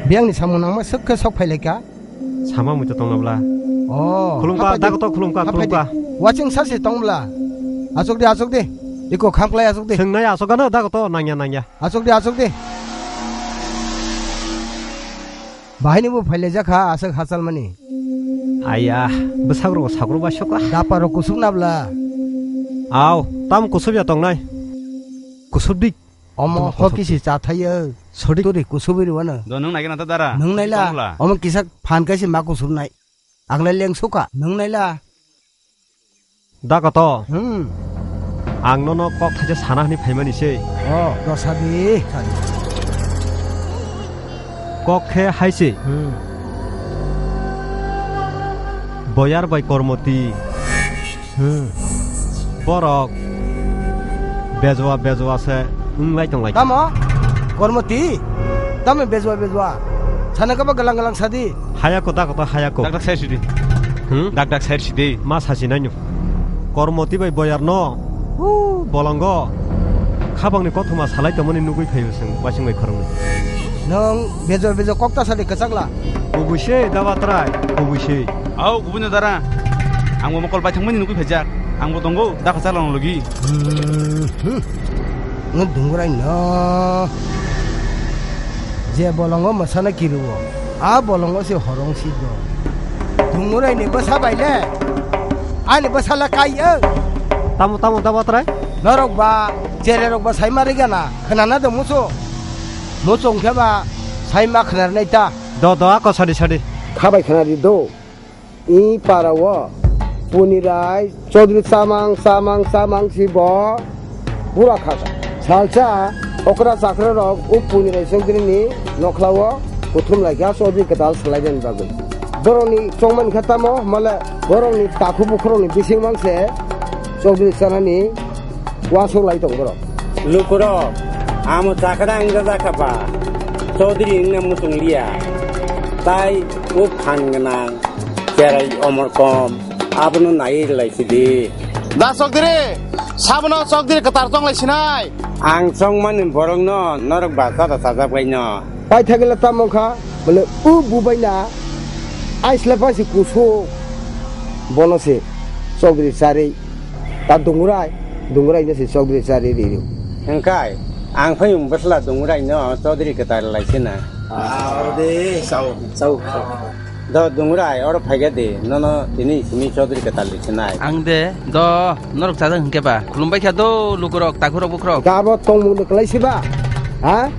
Biyang ni samung nangma swk khe sok phailaika. Sama mui to tongna bla. Oh, khulumkha, ha phaidi. Dago to khulumkha, ha phaidi. Khulumkha. Waching sasi tong bla. Asok de, asok de. Iko khamklai asok de. Swngnai asok ano dago to nangya, nangya. Asok de, asok de. Bahai ni bo phailai jakha asok hachal mani. Aya, bwsakrogo sakro bai sokha. Dapa rok kusuk nabla. Aw, tam kusuk ya tongnai. Kusuk dik. Omo tong ho kusuk kisi dik. Cha thai yo. Sodik. Turi kusuk ri wano. Do nung nai gana ta dara. Nung nai la. Tong la. Omo kisa phan kaisi ma kusuk nai. Ang lai leng sukha. Nung nai la. Da koto. Hmm. Ang nono kok thaisa sana hwnwi phaimani se. Oh, dosa di. Kok khe hai se. Hmm. Boyar bai Kormoti. Hmm. Borok bejwa bejwa se wng lai tong lai. Tamo? Kormoti? Tamo bejwa bejwa? Sana kaba galang galang sadi. Hayako da koto hayako. Dak dak sai sidi. Hmm? Dak dak sai sidi. Ma sasi naino. Kormoti bai boyar no. Hu, bolongo. Khabangni kothoma salai tongmani nugui phaio chwng wasing bai khoroknwi. Nwng bejo bejo kok ta sadi kwchakla. Kubui se da batrai, kubui se. Au, kubui no dara. Ang bo mokol bai thangmani nugui phaijak. Ang bo tongo, da kwchakla no logi. Hmm, hmm. Nwng dungrai no. Je bolongo masana kiruo. A bolongo se horong si do. Dungurai ni bwsa bai le. Ani bwsa le kai o. Tamo, tamo, tamo trai? Norok ba, chere rok ba sai ma rigana. Khwnana do musu. Musu wngkhe ba sai ma khwnarnai ta. Do, do, ako sadi, sadi. Khabai khwnari do. I para o Punirai Chaudhary chamang, chamang, chamang si bo pura khasa. Salsa okra chakra rok o Punirai Chaudhary ni nokhla o kuthum lai kha Chaudhary kwtal salai den bagwi. Borok ni chongmani kha tamo, male borok ni takhu bukhurok ni bising mang se Chaudhary chanani uansuk lai tong borok. Lukurok, amo chakra wngya jakha ba, Chaudhary wngna muchung liya. Tai o phan gwnang, cherai omor kom, abono naiwi rwlai sidi. Da Chaudhary, sabono Chaudhary kwtal chonglai sinai. Ang chongmani borokno norok ba chada chajak baino. Paithakgwla tamo wngkha, bole o bubaina aisle paisi kusu bono se Chaudhary Chari ta Dungurai, Dungurai no se Chaudhary Chari ri ri. Hwnkhe ang phai wng bwsla Dungurai no Chaudhary kwtal lai sina. Ao de, sao. Sao. Do Dungurai oro phaiga de, nono tini simi Chaudhary kwtal ri sinai. Ang de, do, norok chajak hwnkhe ba. Khulumbai kha do, lukurok, takhurok, bukhurok. Gabo tongmung de kwlai siba? Ha?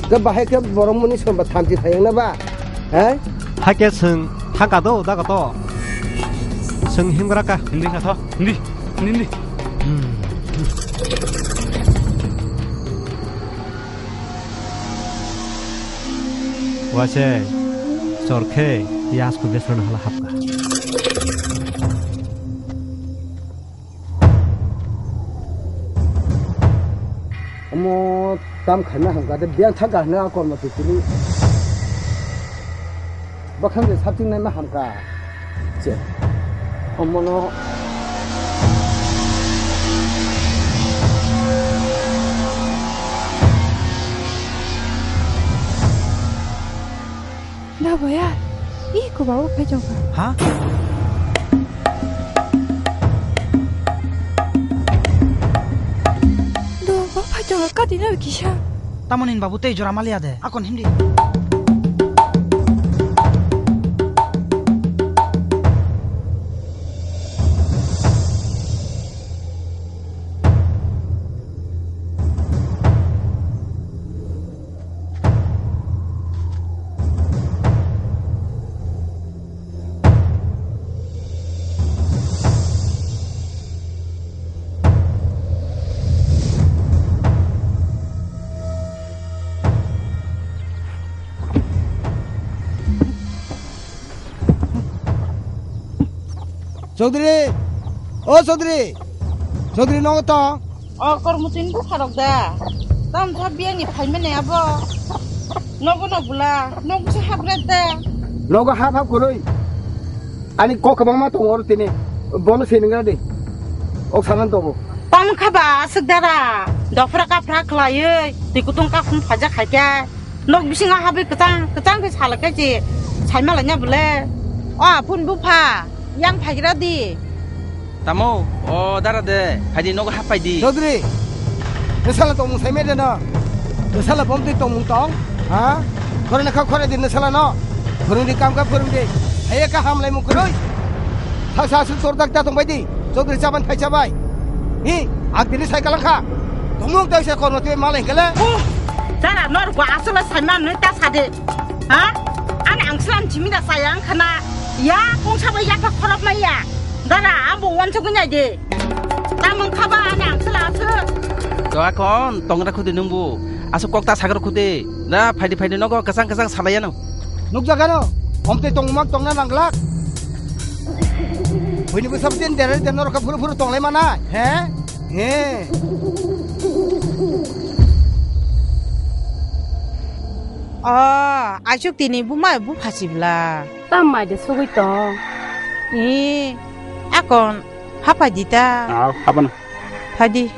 Ke bahai ke borok muni somba thamchi thayang na ba? He? Hakhe chwng thangka do, daga to. Chwng himgra ka. Hindi kha tho, hindi, hindi, hindi. Hmm. Wase, chor khe, yasku besrano hala hapka. Omo tam khaina hamka de, biyang thangka hwnwi a kormo twi tini. Bwkhang de sapching naima hamka. Che. Omono. Da boya, ih, ko babu phai jokha. Ha? Do, ba phai jokha, kati na kisa. Tamoni babu tei jora maliya de. Akon himdi. Chaudhary, o Chaudhary, Chaudhary nogo tong? O kormo tini bwkha rok da. Tam tha biyani phaimani abo. Nogo no bwla, nogo se hapre da. Nogo hap hap kwrwi. Ani kok kwbangma tongo oro tini. Bono se nwngra de. Ok sanan tongo. Tam kha ba aswk dara. Dophra kaphra khlaiwi, twi kutung kaphum phaja khaikhe. Nok bisingo habwi kwchang, kwchang khe salak khe se saima laina bole. O aphun bupha, yang phaigra di. Tamo, o dara de, phaidi nogo happai di. Chaudhary, nwsala tongmung saimai de no? Nwsala bomtwi tongmung tong? Ha? Khoroknwi kha khorokdi nwsala no. Phwrwngdi kam kha phwrwngdi. Haiya kha hamlaimung kwrwi. Saksa aswk tordak ta tongbai di. Chaudhary chaban phai chabai. Hi, ang tini sai kalang kha. Tongmung tei se kormo tei malai hingkhe le. Oh, dara nor gwa aswk le sai man nui ta sa de. Ha? Ani ang slam chimi da sai ang khana. Ya, kong sabai ya kha khorok mai ya. Dara, abo wan chukui nai de. Tamung kha ba ani ang sla aswk. To akon tongra khudi nungbu. Aswk kok ta sagra khudi. Da phaidi phaidi nogo kasang kasang salai ano. Nukjakano, omtwi tongma tongna nangglak. Buini bwsa bwtwi dere dere norokha phuru phuru tonglai mana, he? He. O, aisuk tini buma bupha sibla. Tam mai de sugui tong. E, akon hapai di ta. Aw, hapan. Phadi,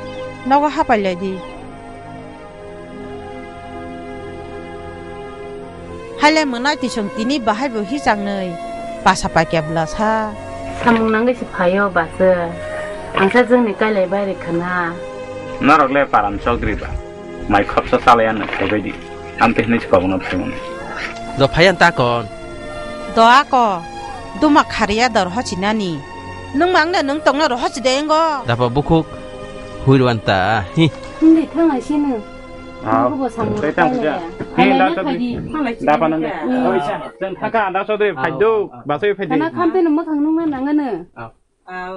nogo hapai lai di. Haile mwnai tisong tini bahai bo hichang nwi basa paikya bwla sa. Samung nangwi se phaio basa. Angsa jwngni kailai bai rwkha na. Norok le paran chokdri ba. Mai khopsa chalai ano phaibai di. Amtwi hwnwi se kobokno phaimani. Do phaiyan ta kon. Do ako. Duma khariya dor hochinani. Nwng mang de nwng tongna ro hochi de engo. Dapa bukhuk. Huirwan ta. Hi. Hindi thang ai sino. Ah, Buku bo samung tei tang kaya sija. Ya. Hmm, hai da lai na sabi. Phai di. Da panang de. Hmm. Oi, sa. Jeng thaka da so de phai do. Ba so phai de. Kana khampe no mathang nung na nangano. Ah. Aw.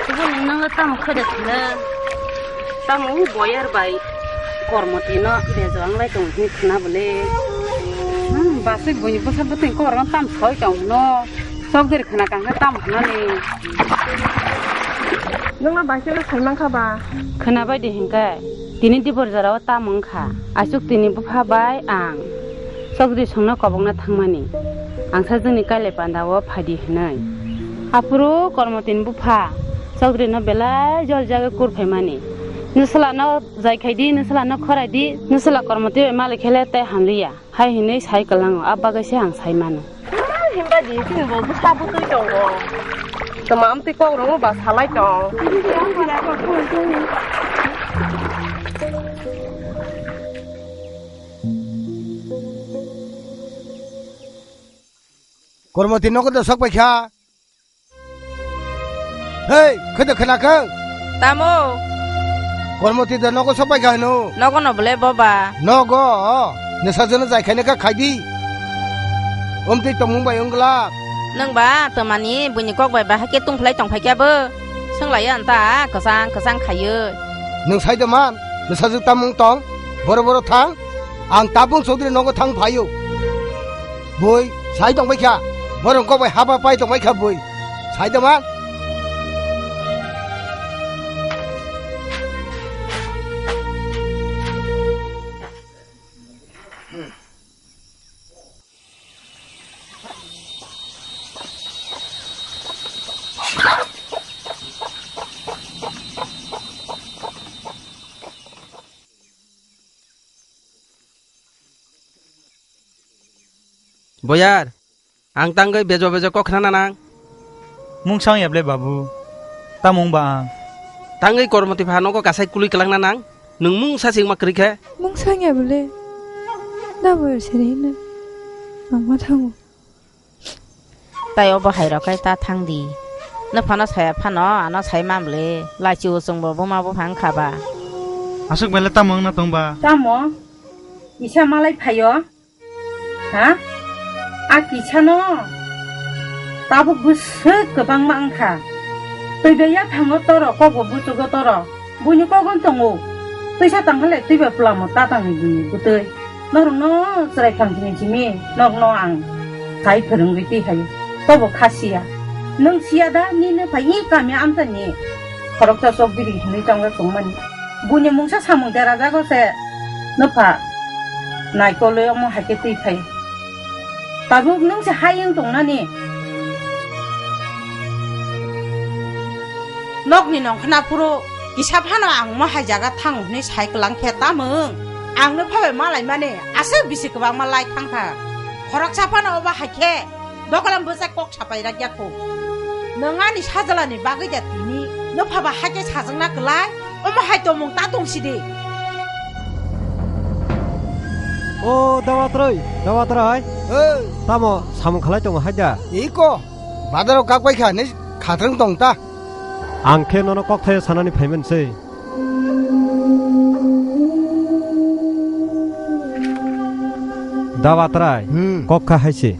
Kubun nang tamo khede thile. Tamo u boyar bai. Kormoti no bejo ang lai tong hi khna bole. Hmm, basik boni bwsa bwtwi kor no tam soi tong no. Sok deri khna kang khe tam khna ni. Nung no bai se sai mang kha ba. Khna bai di hingkai. Tini dibor jorao tamo wngkha, aswk tini bupha bai ang Chokdri songno kobokna thangmani, ang sajwkni kailai pandao phaidi hwnwi. Aphuru Kormotini bupha Chokdrino belai jol jagwi kur phaimani, "Nwswlano jai khai di, nwswlano khorai di, nwswla Kormoti bai malik khe le tei hamliya," hai hwnwi sai kwlango, abo bagwi se ang sai mano. Himba di, chini bo bwsa bwtwi tongo. Tma amtwi kok rwngo ba salai tong. Kormoti nogo do sok bai kha. Hei, khede khna khe? Tamo? Kormoti da nogo sok bai kha hino? Nogo no bole boba. Nogo, nesa jono jai khaina kha khai di. Omtwi tongmung bai wngla. Nwng ba twmani buini kok bai bahai khe tungphlai tong phai khe bo. Swnglai ya nta kwchang kwchang khaiyo. Nwng sai da man, nesa jwk tamung tong, boro boro thang. Ang tabung Chaudhary nogo thang phaio. Bui, sai tong bai kha. Borok kok bai haba pai tong bai kha bui. Sai da man. Boyar, ang tangwi bejo bejo kok khna nanang. Mungsa wng ya ble babu. Tamo wng ba ang? Tangwi Kormoti pha nogo kasai kului kwlak nanang. Nwng mungsa singma kwrwi khe. Mungsa wng ya ble. Da boyar sere hino. Ang ma thango. Tai obo hai rok kai ta thang di. No phano saya phano ano sai mam le. Lachi usung bo buma bo phang kha ba. Aswk bai le tamo wng na tong ba? Tamo? Isa malai phaio? Ha? A kisano tabuk bwswk kwbangma wngkha. Twi bai yaphango toro, kokbo buchugo toro. Buini kogon tongo. Twisa tangkha le twi bai pwlamo ta tangni buini bwtwi. Norokno chwrai phang simi simi, norokno ang sai phwrwngwi twi hai. Tobo kha siya. Nwng siya da, nini phai i kami amchani khoroksa chokdiri hinwi chongjak tongmani. Buini mungsa samung derajago se nopha naikolwi omo hai khe twi phai. Tabuk nwng se hayung tongnani. Nokni nongkhna phuru kisa phano ang omo hai jaga thang hwnwi sai kwlang khe tamung. Ang nopha bai malaimani aswk bisi kwbangma lai thangkha. Khoroksa phano obo hai khe. Dokolam bwsa kok sapai rak ya kho. Nwng ani sajwlani bagwi da tini nopha ba hakhe sajwkna kwlai, omo hai tongmung ta tong sidi. O Dawatroi, Dawatrai. Oi. Tamo samung khalai tongo hai da? Iko, badaro kak bai kha, ni khatrwng tong ta. Ang khe nono kok thaio sanani phaiman se. Dawatrai, hmm, kok kha hai se.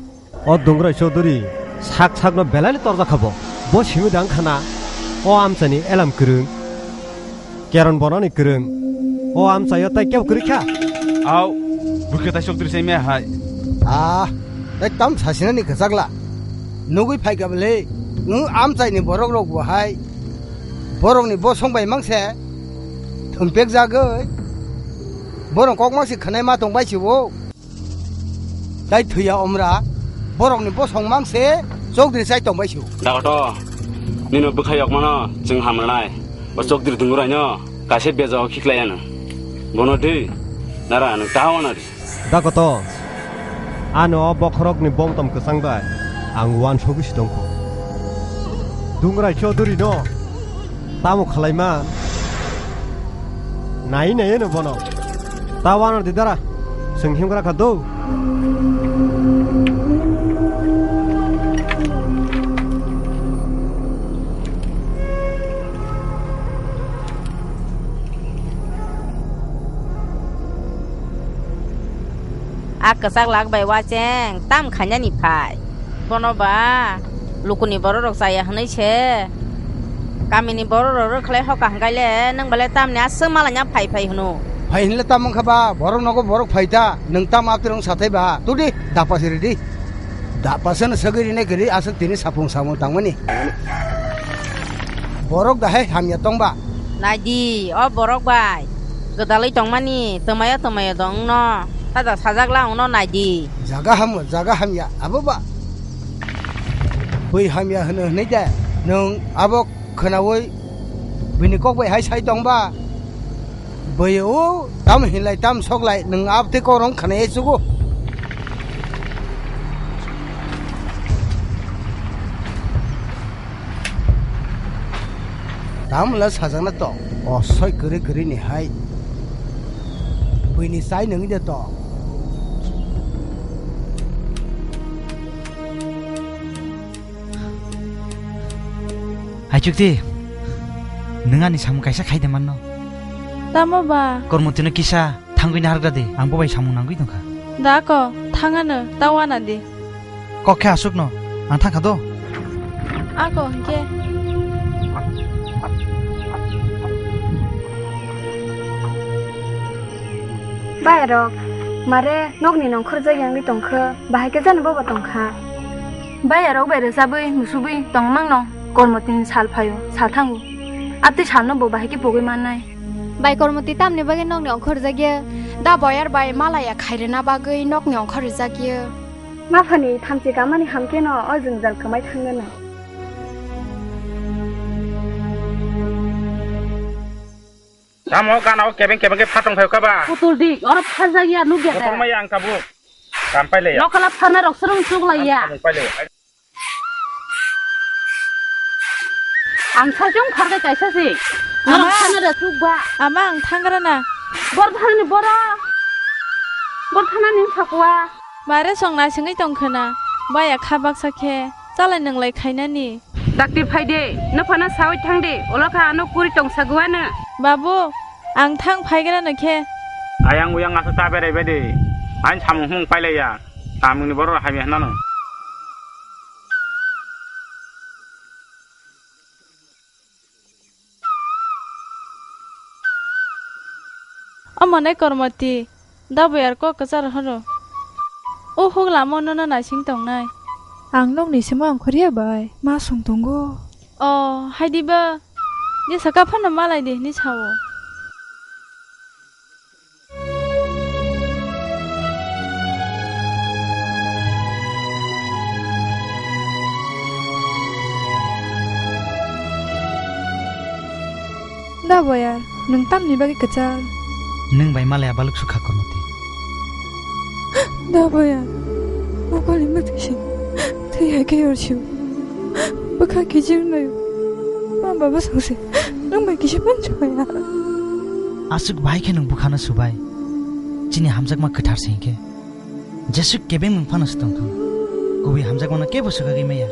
O Dungrai Chaudhuri sak sakno belai torjak kha bo. Bo simi dang khana o amchani elam kwrwng, keron bonani kwrwng. O amchaio tai kebo kwrwi kha. Au, bwkhe tai chokdri sai me hai. Ah, ekdam sasinani kwchakla. Nugwi phaikha bwle, nwng amchaini borok rok bo hai. Borokni bosong bai mangse thumpek jagwi. Borok kok mangsi khwnai ma tong bai si bo. Tai thwiya omra, borokni bosong mangse chokdri chai tongbai su. Dakoto, nino bwkha yokmano chwng hamrwnai. O chokdri dunguraino kaisa bejo khiklai ano. Bono di, nara ano tawa nari. Dakoto, ano o bokhorokni bongtom kwchang bai ang uansugwi si tongkho. Dungrai Chaudhuri no. Tamo khalai man? Nai nai eno bono. Ta wana di dara. Seng himkra kha do. A kwchak lak bai wacheng tam khainani phai. Bono ba lukuni borok rok chaya hwnwi se. Kamini borok rok rwkhlai hoka hwnkhe le nwng belai tamni aswk malaina phai phai hwno. Phai hwnle tamo wngkha ba borok nogo borok phai ta nwng tamo aphirong sathai ba tudi dapase ridi. Dapase no sagwi rinai kwrwi aswk tini sapung samung tangmani. Borok dahai hamya tongba. Naidi o borok bai. Gwdalwi tongmani twmaya twmaya dong no. Tada sajak la wngno naidi. Jaga hamya, jaga hamya, abo ba. Bui hamya hwno hwnwi de. Nwng abo khwnaui bini kok bai hai sai tongba. Bui o tam hinlai tam soklai nwng abtwi kok rong khwnai chugo. Tamla sajakna to, osoi kwrwi kwrwi ni hai. Buini chai nangwi de to. Hai chukti, nwng ani samung kaisa khai de manno. Tamo ba? Kormo tino kisa. Thangwi nahargra di, ang bo bai samung nangwi tongkha. Da ko, thangano, ta wana di. Kok khe aswkno, ang thangkha do. Ako hwnkhe. Bayarok, mare nokni nongkhorjak yangwi tongkha, bahai khe jani bobo tongkha. Bayarok bai rwchabwi musubwi tongmangno, kormotini sal phaio, sal thango. Abtwi salno bo bahai khe pogwi mannai. Bai Kormoti, tamni bagwi nokni ongkhor rijak ya? Da boyar bai malaya khairina bagwi nokni ongkhor rijak ya? Maphani thamchi kamani hamkhe no o jwngjal kwmai thangna nang. Tamo gana o kebeng kebeng khe phatong phaikha ba? Putul dik, oro pharjak ya nukya da? Kotorma ya ang tabuk. Tam pailaya. Nokala pharna rok swrwng chuklaiya. Tam pailaya. Ang sajung pharkhe kaisa si. Norok Ama. Pharna da chukba. Ama, ang thangrana. Bor thanani boro. Bor thanani sakwa. Mare song naisingwi tongkhwna. Baya kha baksa khe. Chalai nwnglai khainani. Dakti phai de, no phano sawi thang de, ulo kha ano kuri tong saguano. Babu, ang thang phaigrano khe. Ayang uyang asa ta berai bai de, ain samung humung pailaiya, samung ni borok hamya hinano. Omo nai Kormoti, da boyar kok kwchar horo. O huk lama o nono naising tongnai. Ang nokni simo ang khoriya bai, ma song tongo. O, hai di ba. Di saka phano malai di hini sao. Da boya, nwng tamni bagwi kwchal? Nwng bai malaya baluk sukha Kormoti. Da boya, mokoli mwtwi se thwi hai khe yorsiu. Bwkha kiji wnglaio. Ma baba songse nwng bai kisa manchukmaya. Aswk bahai khe nwng bwkhano subai? Chini hamjakma kwthar se hinkhe. Jesuk kebeng nwng phano se tongthung. Kubui hamjakmano kebo swkagwi maya.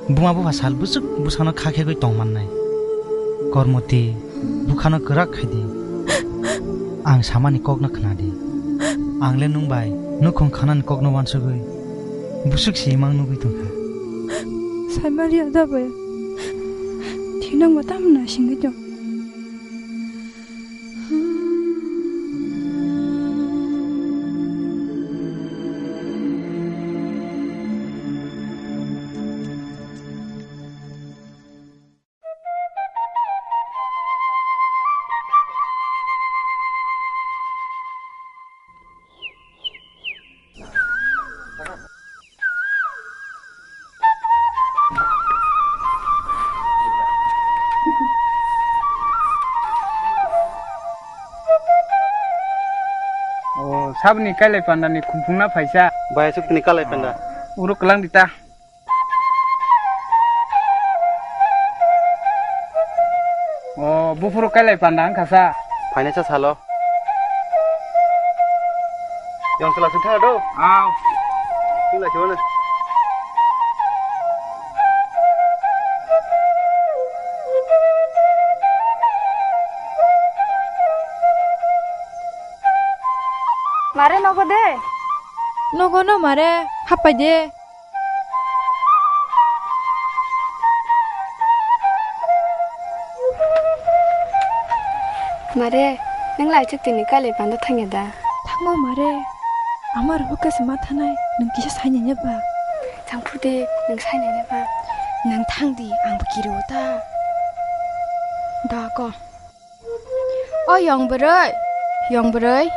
Buma bupha sal bwswk bwsano kha khegwi tong mannai. Kormoti, bwkhano kwrak khai di. Ang samani kokno khna di. Ang le nwng bai nukhung khanani kokno uansugwi bwswk si imang nugwi tongkha. Saimalia da bai. Thinangma tamna singwi tong. O, saboni kailai panda ni khumphung na phaisa. Bai, aswk tini kailai panda. Oro kwlang di ta. O, buphuru kailai panda wngkha sa. Phainai sa salo. Yang chwla sing thang do. Aw. Sing lai chibana. Mare nogo de. Nogo no mare hapai de. Mare, nwng lai chwk tini kailai panda thangya da? Thango mare, amar hukha se ma thanai, nwng kisa sainai ne ba? Thangphu de, nwng sainai ne ba? Nwng thang di, ang bo kiriwo ta. Da ko. O yong bwrwi, yong bwrwi.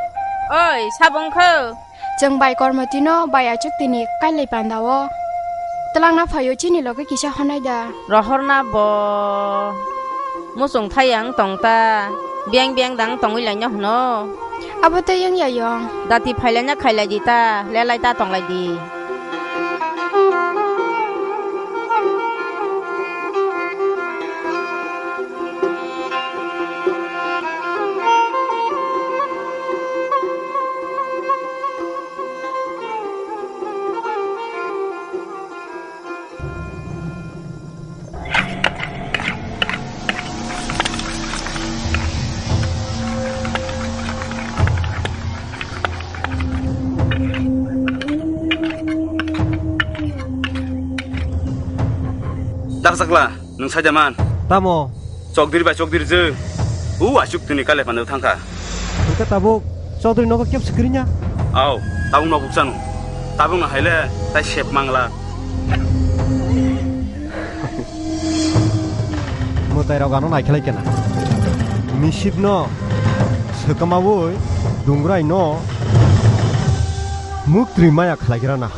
Oi, sabo wngkha? Chwng bai Kormotino bai achuk tini kailai panda o. Twlangna phaio chini loge kisa honai da. Rohorna bo. Muchung thayang tong ta. Biang biang dang tongwi laina hwno. Abo tei wngya yong. Dati phailaina khailai di ta, lelai ta tonglai di. Daksakla, nwng saida man. Tamo? Chokdiri bai chokdiri je. U achuk tini kailai panda thangkha. Hwnkhe tabuk Chaudhary nogo kebsi kwrwngya? Aw, tabuk nok bukchano. Tabukno haile tai sep mangla. Mwtairok ano naikhelai kena. Misipno swkamaui Dungrai no muktri maya khlaigrana.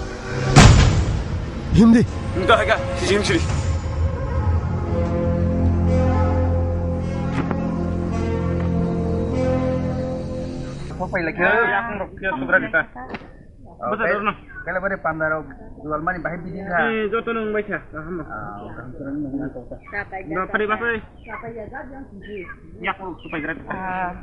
Himdi. Himda haga, sisi him siri. Kok pai lagi. Yakung rok kia subra kita. Bwsa dorno. Kele bari pandaro dual mani bahai bidi kha. Eh, joto nung bai kha. Kaham no. Ah, kaham no. Ba pari ba pari. Yak ko supai gra. Ah.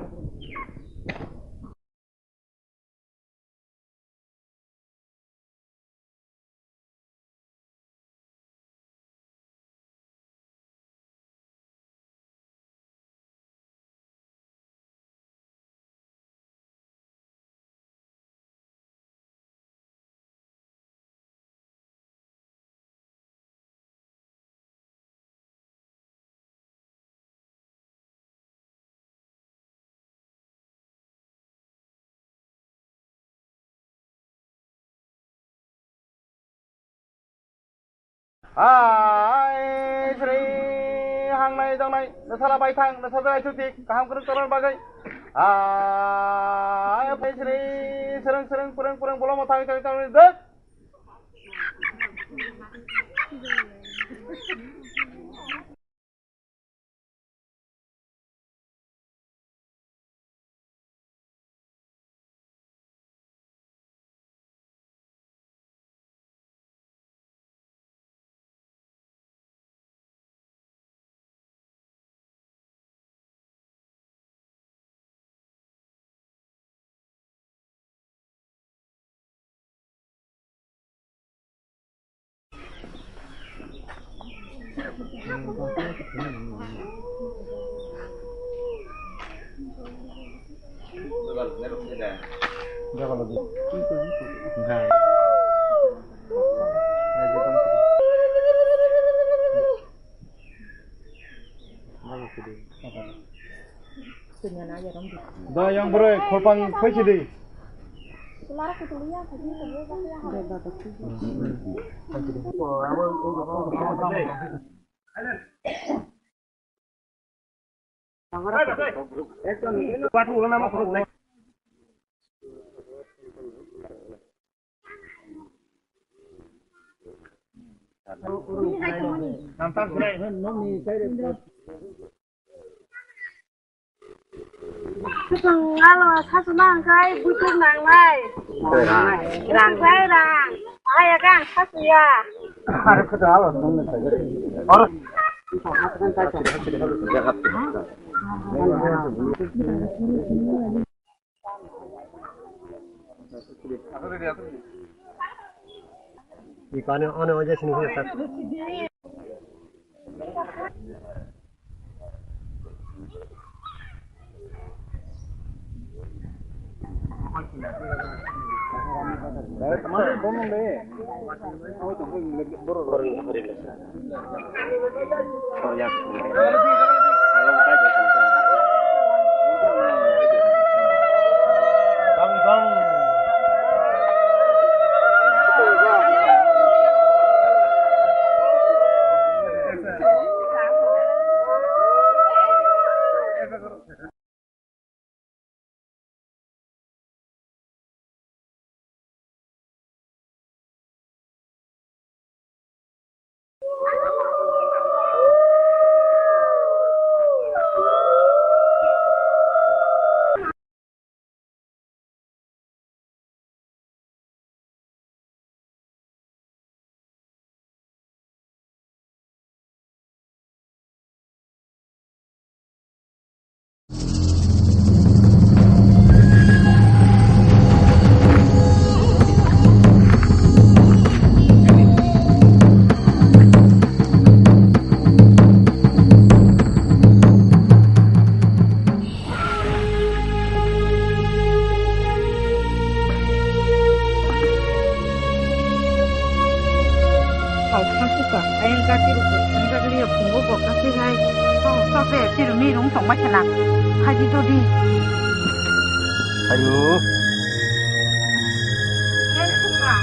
Hai, sri, hangnai, dongnai, nasala bai thang, nasala bai thuk thik, kaham kwrwng torna bagwi. Hai, phai sri, srwng, srwng, pwrwng, pwrwng, bolongma thang, thang, thang, dek. Da yang bwrwi khorpang phaisidi. Khwtwng alo sasu nang khe buituk nangnai. Rang. Rang khe rang. Bahai ya khe ang sasu ya. Ipani ono oja sini sini tak. Hai, khasuka, ayang gati rukun, thangjakliya phungo bo kasi hai, so, so se, sirumi rung tongma khena, haji jodi. Ayo. Hai, khuka.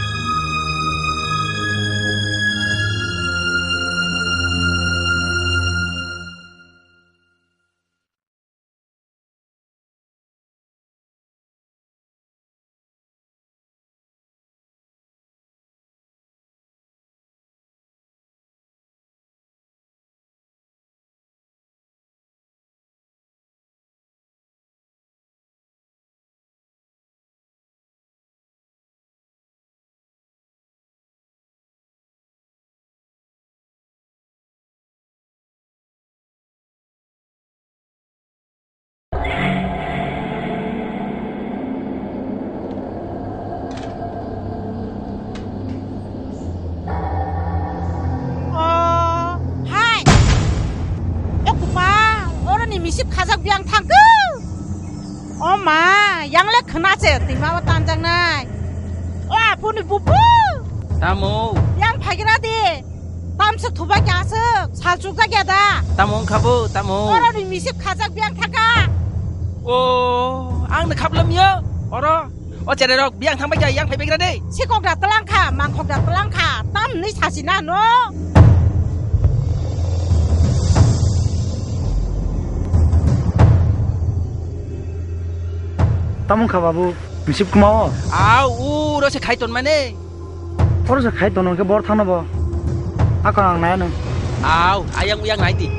Yang thangkhe. O ma, yang le khna se, twima o tanjaknai. O aphuni bubu. Tamo? Yang phaigra di. Tamswk thubai khe aswk, salchukjak ya da? Tamo wngkha bo, tamo? Oro ni misip khajak biyang thaka. O, ang no khaplam yo, oro. O cherai rok, biyang thangbai kha, yang phaibai gra de. Sikok da tlang kha, mangkhok da tlang kha, tam ni sasi na no. Tamo wngkha babu, misip kuma o? Au, uro se khai ton mane. Oro se khai tono khe bor thangno bo. Ako ang nai ano. Au, ayang uyang nai di.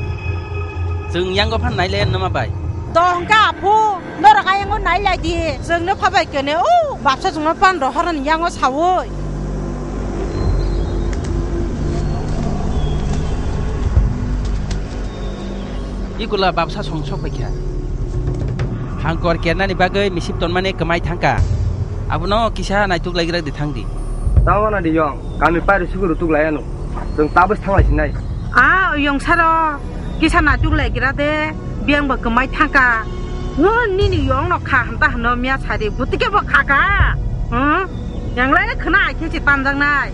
Chwng yango phan nai le nama bai. To hwnkha aphu, norok ayango nai lai di. Chwngno phabai kene, o, bapsa chwngno pan rohorani yango saui. Ikula bapsa song sok paikha. Hangkor kernani bagwi misip tonmani kwmai thangkha. Abono kisa naituk laigra di thangdi. Tawana di yong, kami pari suguru tuk layano. Chwng tabus thanglai sinai. A yong saro, kisa naituk laigra de, biyang bo kwmai thangkha. Wo nini yong no kha hamta hano miya sari, butike bo kha kha. Hmm? Yang lai khna ai khe si tanjaknai.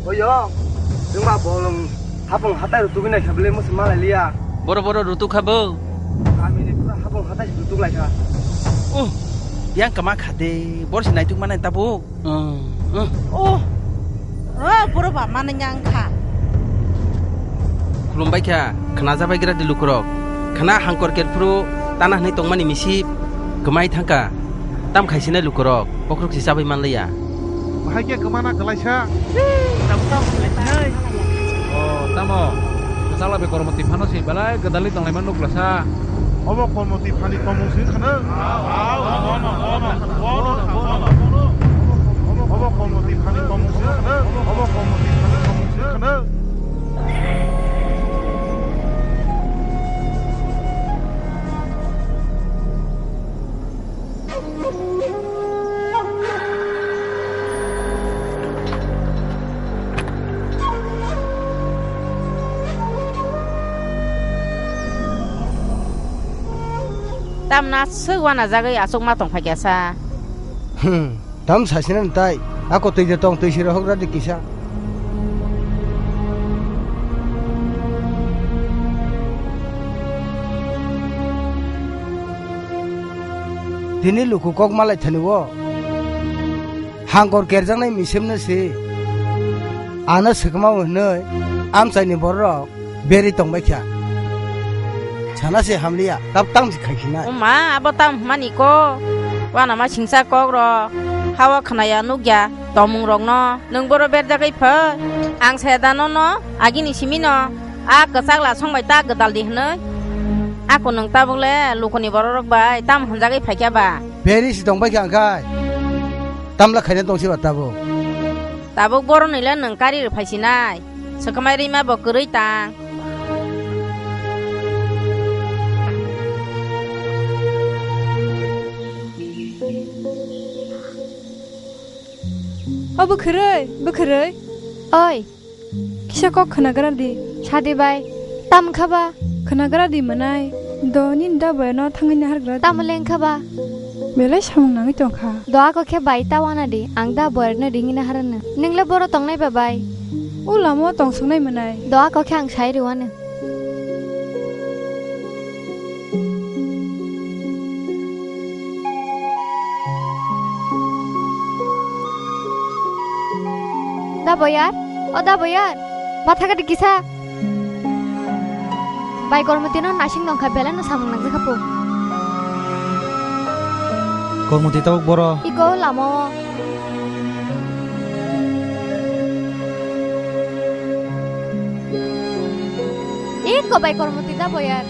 Oyo, nwng ba bolong hapung hatai rutugwi naikha bwle musi malai liya. Boro boro rutuk kha bo. Kami ni pura hapung hatai rutuk laikha. Oh, yang kama khade, bor si naituk manai tabuk. Oh, oh. Oh, oh, boro ba manai yang kha. Khulumbai kha, khna jabai gra di lukurok. Khna hangkor kerphuru tana hwnwi tongmani misip kwmai thangkha. Tam khaisinai lukurok, bokhorok si chabai manliya. Bahai khe kwmana kwlaisa. Tam tam khlainai. O, tamo? Kwchakla bai kormo twi phano se belai gwdalwi tonglaima nuk glasa. Obo kormo twi phani tongmung se khana. Obo kormo twi phani tongmung se khana. Obo kormo twi phani tongmung se khana. Tamna swk wanajagwi achukma tongphaikha sa. Hmm. Tam sasina tai, ako twi de tong twi sira hok radi kisa. Tini luku kok malai thani o. Hangkor kerjaknai misemno se. Ano swkma hwnwi amchaini borok. Beri tongbai kha. Sana se hamliya, tab tam se khai khinai. O ma, abo tam hwnmani ko. Wana ma singsa kok ro. Hawa khnaya nukya, tomung rokno. Nwng boro berjagwi phai. Ang saya da nono, agini simino. A kwchak la songbai ta gwdal di hwnwi. Ako nwng tabuk le lukuni bororok bai tam hwnjagwi phaikha ba. Beri se tongbai kha angkhai. Tamla khaina tongsi ba tabuk. Tabuk boroni le nwng kari rw phaisinai. Swkhamai rima bo kwrwi tang. O bwkhwrwi, bwkhwrwi. Oi. Kisa kok khwnagra di. Sadi bai. Tam kha ba? Khwnagra di mwnai. Do nini da boyano thangwi nahargra di. Tamo leng kha ba? Belai samung nangwi tong kha. Do ako khe bai ta wana di. Ang da boyarno ringwi naharano. Nwng le boro tongnai ba bai? O lama o tong swngnai mwnai. Do ako khe ang sai rwano. Da boyar, o da boyar, matha gadi kisa. Bai Kormoti no nasing nongkha, belai no samung nangjak kha po. Kormoti tabuk boro. Iko lama o. Iko bai Kormoti da boyar.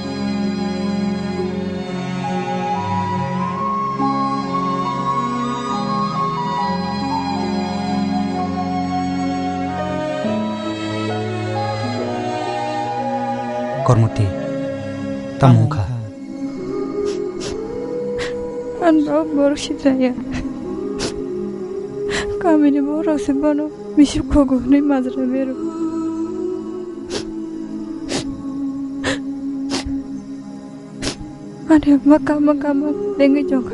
Kormoti, tamo wngkha? Ang bo borok sijaya. Kamini borok se bono misip khogo hwnwi majra bero. Ani ma kama kama dengwi jokha.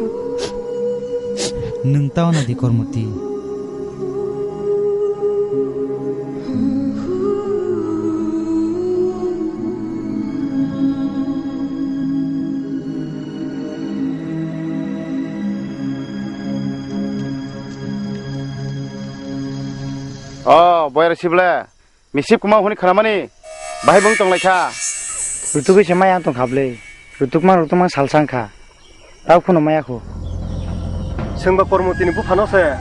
Nwng tao na di Kormoti. O, boyar sible. Misip kwmao hwnwi khnamani, bahai bo wng tonglaikha. Rutugwi se maya wng tongkha bwle. Rutukma rutukma salsa wngkha. Tao phano maya kho. Chwngba Kormotini buphano se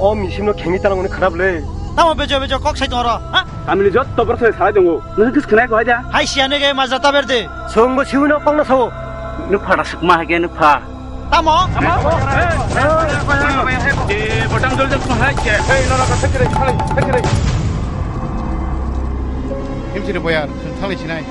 o misipno khengwi tanangmani khna bwle. Tamo bejo bejo kok sai tongro, ha? Kamini jotto borok sai salai tongo. Nwng kis khnai kho haida? Hai siya nege majra ta berde. Chwngbo siwino kongno sao. Nuk phada sukma hai khe nuk pha. Tamo? Tamo? Eh, botang jol jol hai khe. Ei, nora ka thakre, thakre, thakre. Himsiri boyar, chwng thanglai sinai.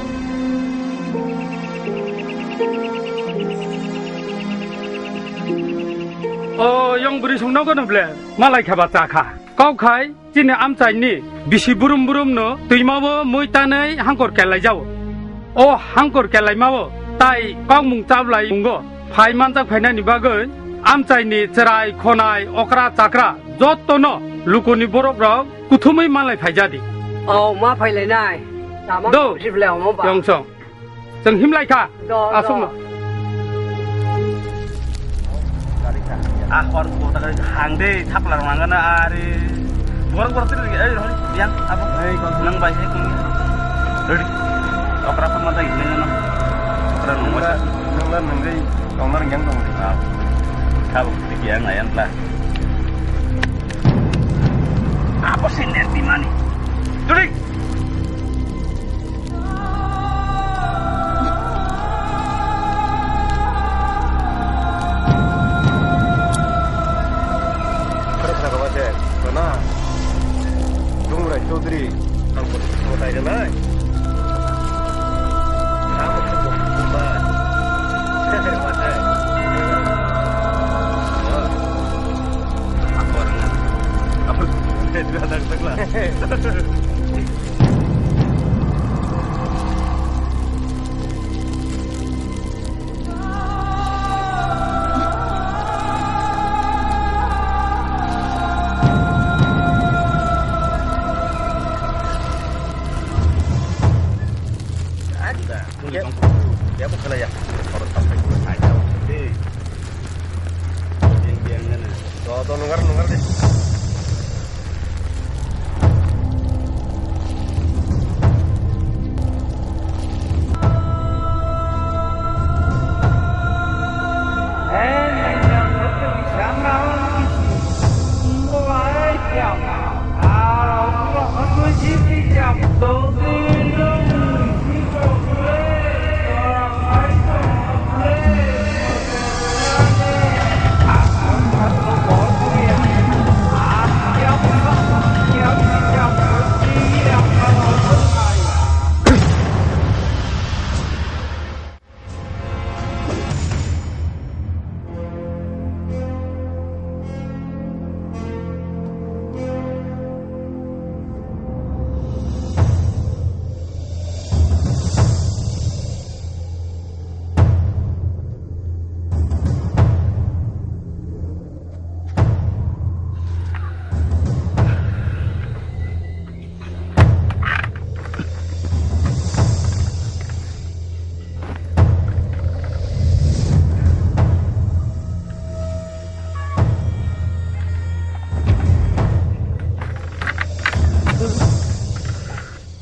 O, yong bwrwi song nogo no ble, malai kha ba cha kha. Kok khai, chini amchaini bisi burum burum no twimao mui tanai hangkor kelai jao. O hangkor kelaimao tai kokmung chablai mungo. Phai manjak phainani bagwi amchaini chwrai, khonai, okra, chakra jottono lukuni borok rok kuthumwi manlai phaijadi. O, ma phailai nai. Tamo Do. Sibla omo ba. Yongsong. Chwng himlai kha. Do, do. Aswkno. A hor bo ta hang de thapla rang na are. Borok borok tiri ai hori yang abo. Ei, kok. Nang bai he kung. Ready. Okra sama ta gini na. Okra nungwa. Nang la nang dei. Kong nang yang dong. Ah. Thabo tiki yang ayan la. Apa sih net di mana? Duri. Khara khara kaba se, khana. Dungrai Chaudhary, ang photo photo tai nai. Ang photo photo ba. Apa orang? Apa? Dia ada sebelah. Ada. Dia bukan ya. Orang sampai ke sana. Dia yang mana? Tuh, tuh, nungar, nungar deh.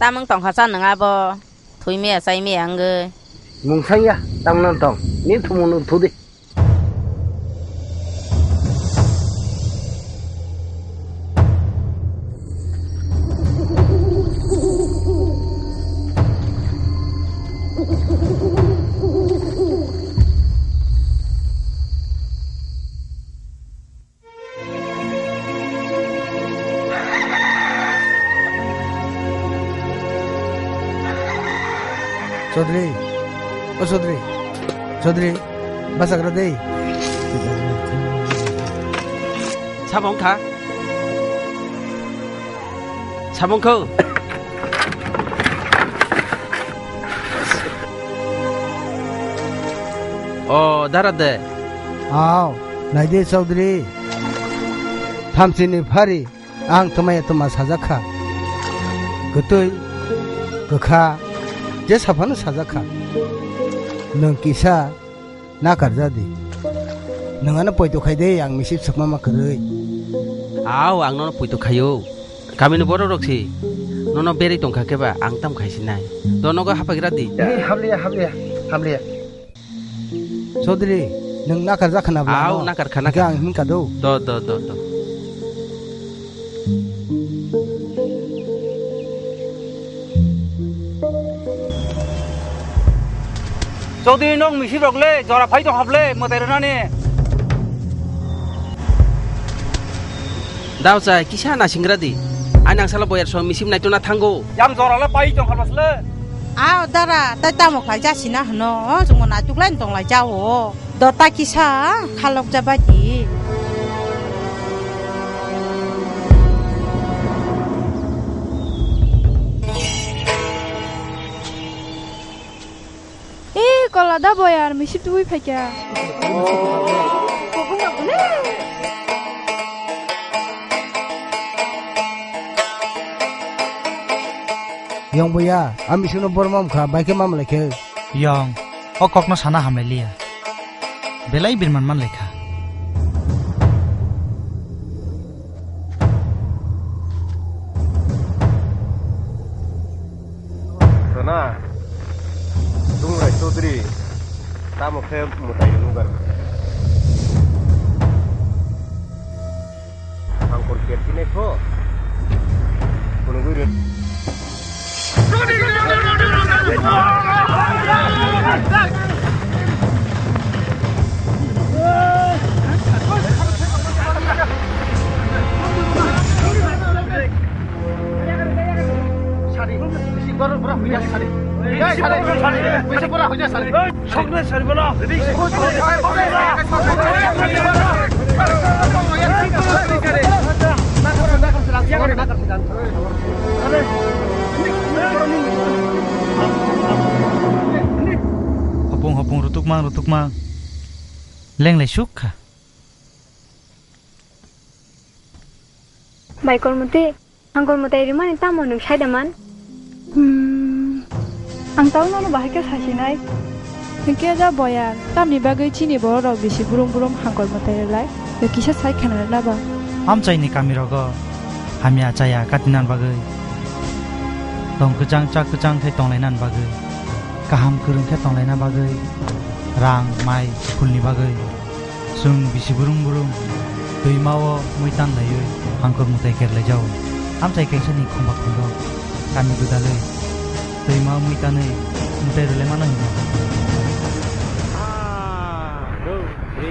Tamung tongkha cha nung abo? Thwi maya, chai maya wngwi. Mungsang ya, tamna tong. Ni thumung no thu di. Chaudhary, o Chaudhary, Chaudhary, bwsakra de. Sabo wngkha. Sabo wngkha. O, dara de. Aw, naidi Chaudhary. Thamsini phari. Ang twmaya twma sajak kha. Kwtwi, kwkha, je saphano sajak kha. Nwng kisa nakarja di. Nwng ano poito khai de, ang misip swkma ma kwrwi. Aw, ang nono poito khaio. Kamini borok rok si nono berwi tongkha khe ba, ang tam khai sinai. Do nogo hapaigra di. Ei, hamliya, hamliya, hamliya. Chaudhary, nwng nakarjak khna bwlano? Aw, nakar kha, nakar. Hwnkhe ang hinkha do. Do, do, do, do. Chaudhary, nwng misip rok le, jora phai tong hap le, mwtai rwnani. Dao chai, kisa nasingra di. Ani angsalo boyar song misip naitona thango. Yang jora le pai tong hap le. Aw dara, tai tamo khlai jasina hwno, o chwngno naituk lai tong lai jao. Dota kisa khalok jabai di. E, kola da boyar, misip tubui phaikha. Yong boya, ami sino borma wngkha, bai khe mamlai khe. Yong, o kokno sana hamlailiya. Belai birman man laikha. Rana, Dungrai Chaudhary, tamo khe mwtai nugar. Hangkor kerti naikho. Phunugwi rw. Sari, bisi bor-, bora huya sari. Hei, sari, sari, bisi bora huya sari. Sokne sari bola. Hopung hopung rutukmang rutukmang. Lenglai suk kha. Bai Kormoti, ang Kormoti rimani tamo nwng sai da man? Hmm, ang tamo nono bahai khe sasinai. Hwnkhe da boyar, tamni bagwi chini borok rok bisi brum brum hangkor mwtai rwlai? Yo kisa sai khna rwna ba. Amchaini kami rogo hamya chaya katinan bagwi, tong kwchang chak kwchang khe tonglaina bagwi, kaham kwrwng khe tonglaina bagwi, rang mai phulni bagwi. Chwng bisi brum brum twima o mui tan laiwi hangkor mwtai kerlaijao. Amchai kaisa ni khumba khumbo kami gwdalwi twima o mui tanwi mwtai rwlai mano hino. Ah, do, e,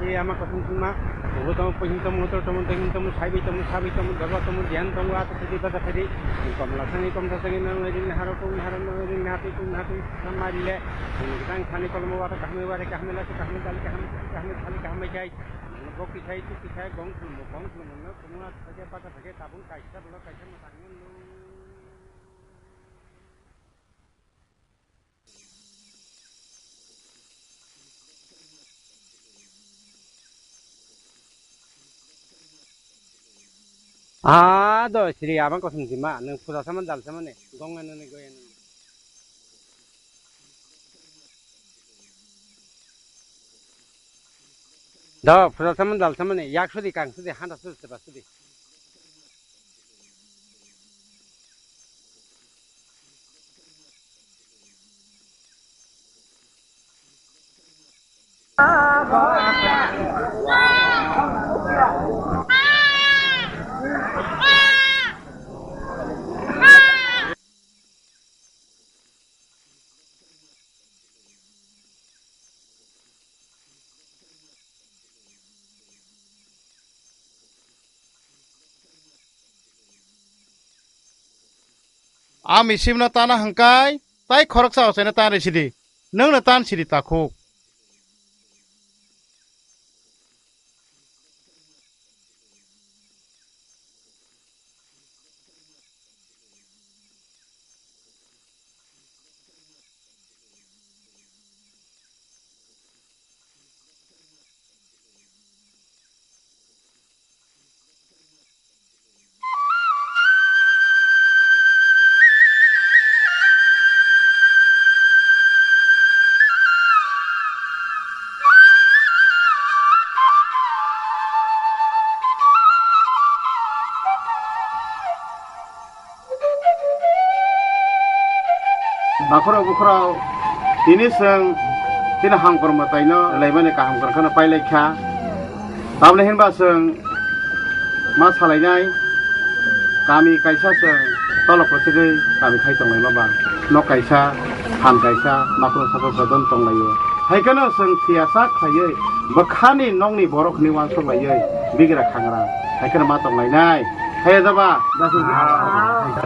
e, ama kosong sima, ulo tamo, pohim tamo, utor tamo, dengim tamo, saibi tamo, sabi tamo, dorba tamo, diyan tamo, ata thedi, bata thedi, komla sangwi, komtha sangwi, nang lagi, naharo, kong naharo, nang lagi, nahatwi, kong nahatwi, samari le. Ang sani kolmo wata kahmai wari kahmai lasi kahmai dali kahmai kahmai thali kahmai kai. Bokti sai tukti sai gong khulmo gong khulmo no khulmo na thake pata thake tabung kaisa bolo kaisa mwtang no. Ah, do sri ama kosong jima nang puja saman dal saman ne gong ano ne goya no. Do, pura saman dal saman ni, yak sudi kang sudi, handa sudi, seba sudi. Ami simno tana hwnkhe, tai khoroksa ochaino tan rw sidi. Nwngno tan sidi takhuk. Bakhurok bukhurok, tini chwng chini hamkor mwtaino rwlaimani kaham kwrwngkhano pailaikha. Tamni hinba chwng ma salainai kami kaisa chwng tolok kwchwgwi kami khai tonglaima ba. Nok kaisa, phan kaisa, makhno sakno bodon tonglaio. Haikheno chwng phiya sak khaiwi bwkhani nokni borok hwnwi uansuk laiwi bigra khangra. Haikheno ma tonglainai. Haiya jaba.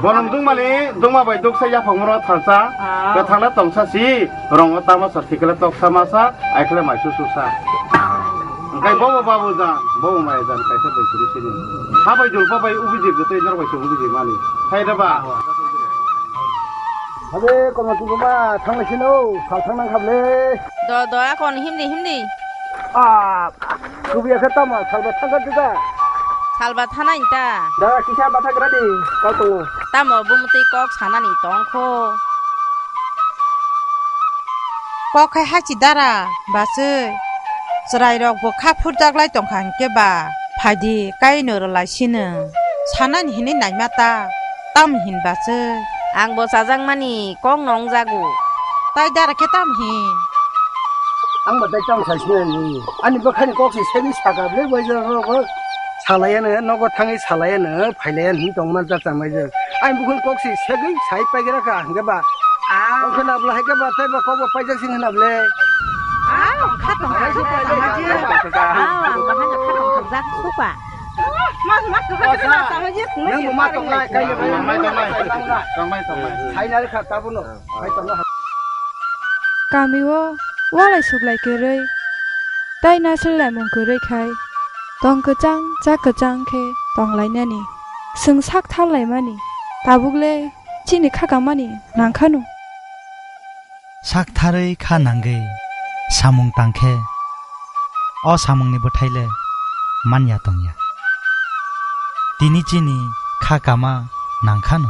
Bolong dungmani, dungma bai duksa yaphangmano thalsa. Kwthangla tongsa si, rongo tama sa thikla toksa masa, aikhle mai sususa. Engkai bobo babu jan, bobo maya jan, kaisa bai kuri sini. Habai dulpa bai ubiji gutui nor bai sung ubiji mani. Haiya jaba. Habe, kono tungma thangla sino, sal thang nang khable. Do, do, akon himdi, himdi. Ah, kubiya khe tamo, salba thangka duka. Salba thanai ta. Da, kisa batha gra di, kau tongo. Tamo bumutwi kok sanani tongkho. Kok khai hachi dara, basui. Chwrairok bo kha phurjaklai tongkha hinkhe ba, phaidi kaino rwlai sino. Sanani hinwi naima ta, tam hin basui. Ang bo chajakmani kok nongjago. Tai dara khe tam hin. Ang bo tai tam sai sinani. Ani bwkhani kok se segwi saka ble bai jora ro bo. Salaiya no nogo thangwi salaiya no phailaiya hin tongman ta chamai je. Ani bwkhani kok se segwi sai paigra kha hinkhe ba. Ah. Kok khna bla hai khe ba tai ba kok bo paijak sing khna ble. Ah, kha tong kha. Ah, ang bahai kha tong kha jak suka. Mas, mas, kok khna chamai je. Nang bo ma tong lai kai le. Mai tong lai. Tong mai tong mai. Sai nai kha tabuno. Kamio walai suklai kwrwi, tai naisle laimung kwrwi khai, tong kwchang, cha kwchang khe tonglainani, chwng sak tharlaimani, tabukle chini kha kamani nangkhano. Sak tharwi kha nangwi samung tangkhe, o samungni bwthaile manya tongya. Tini chini kha kama nangkhano.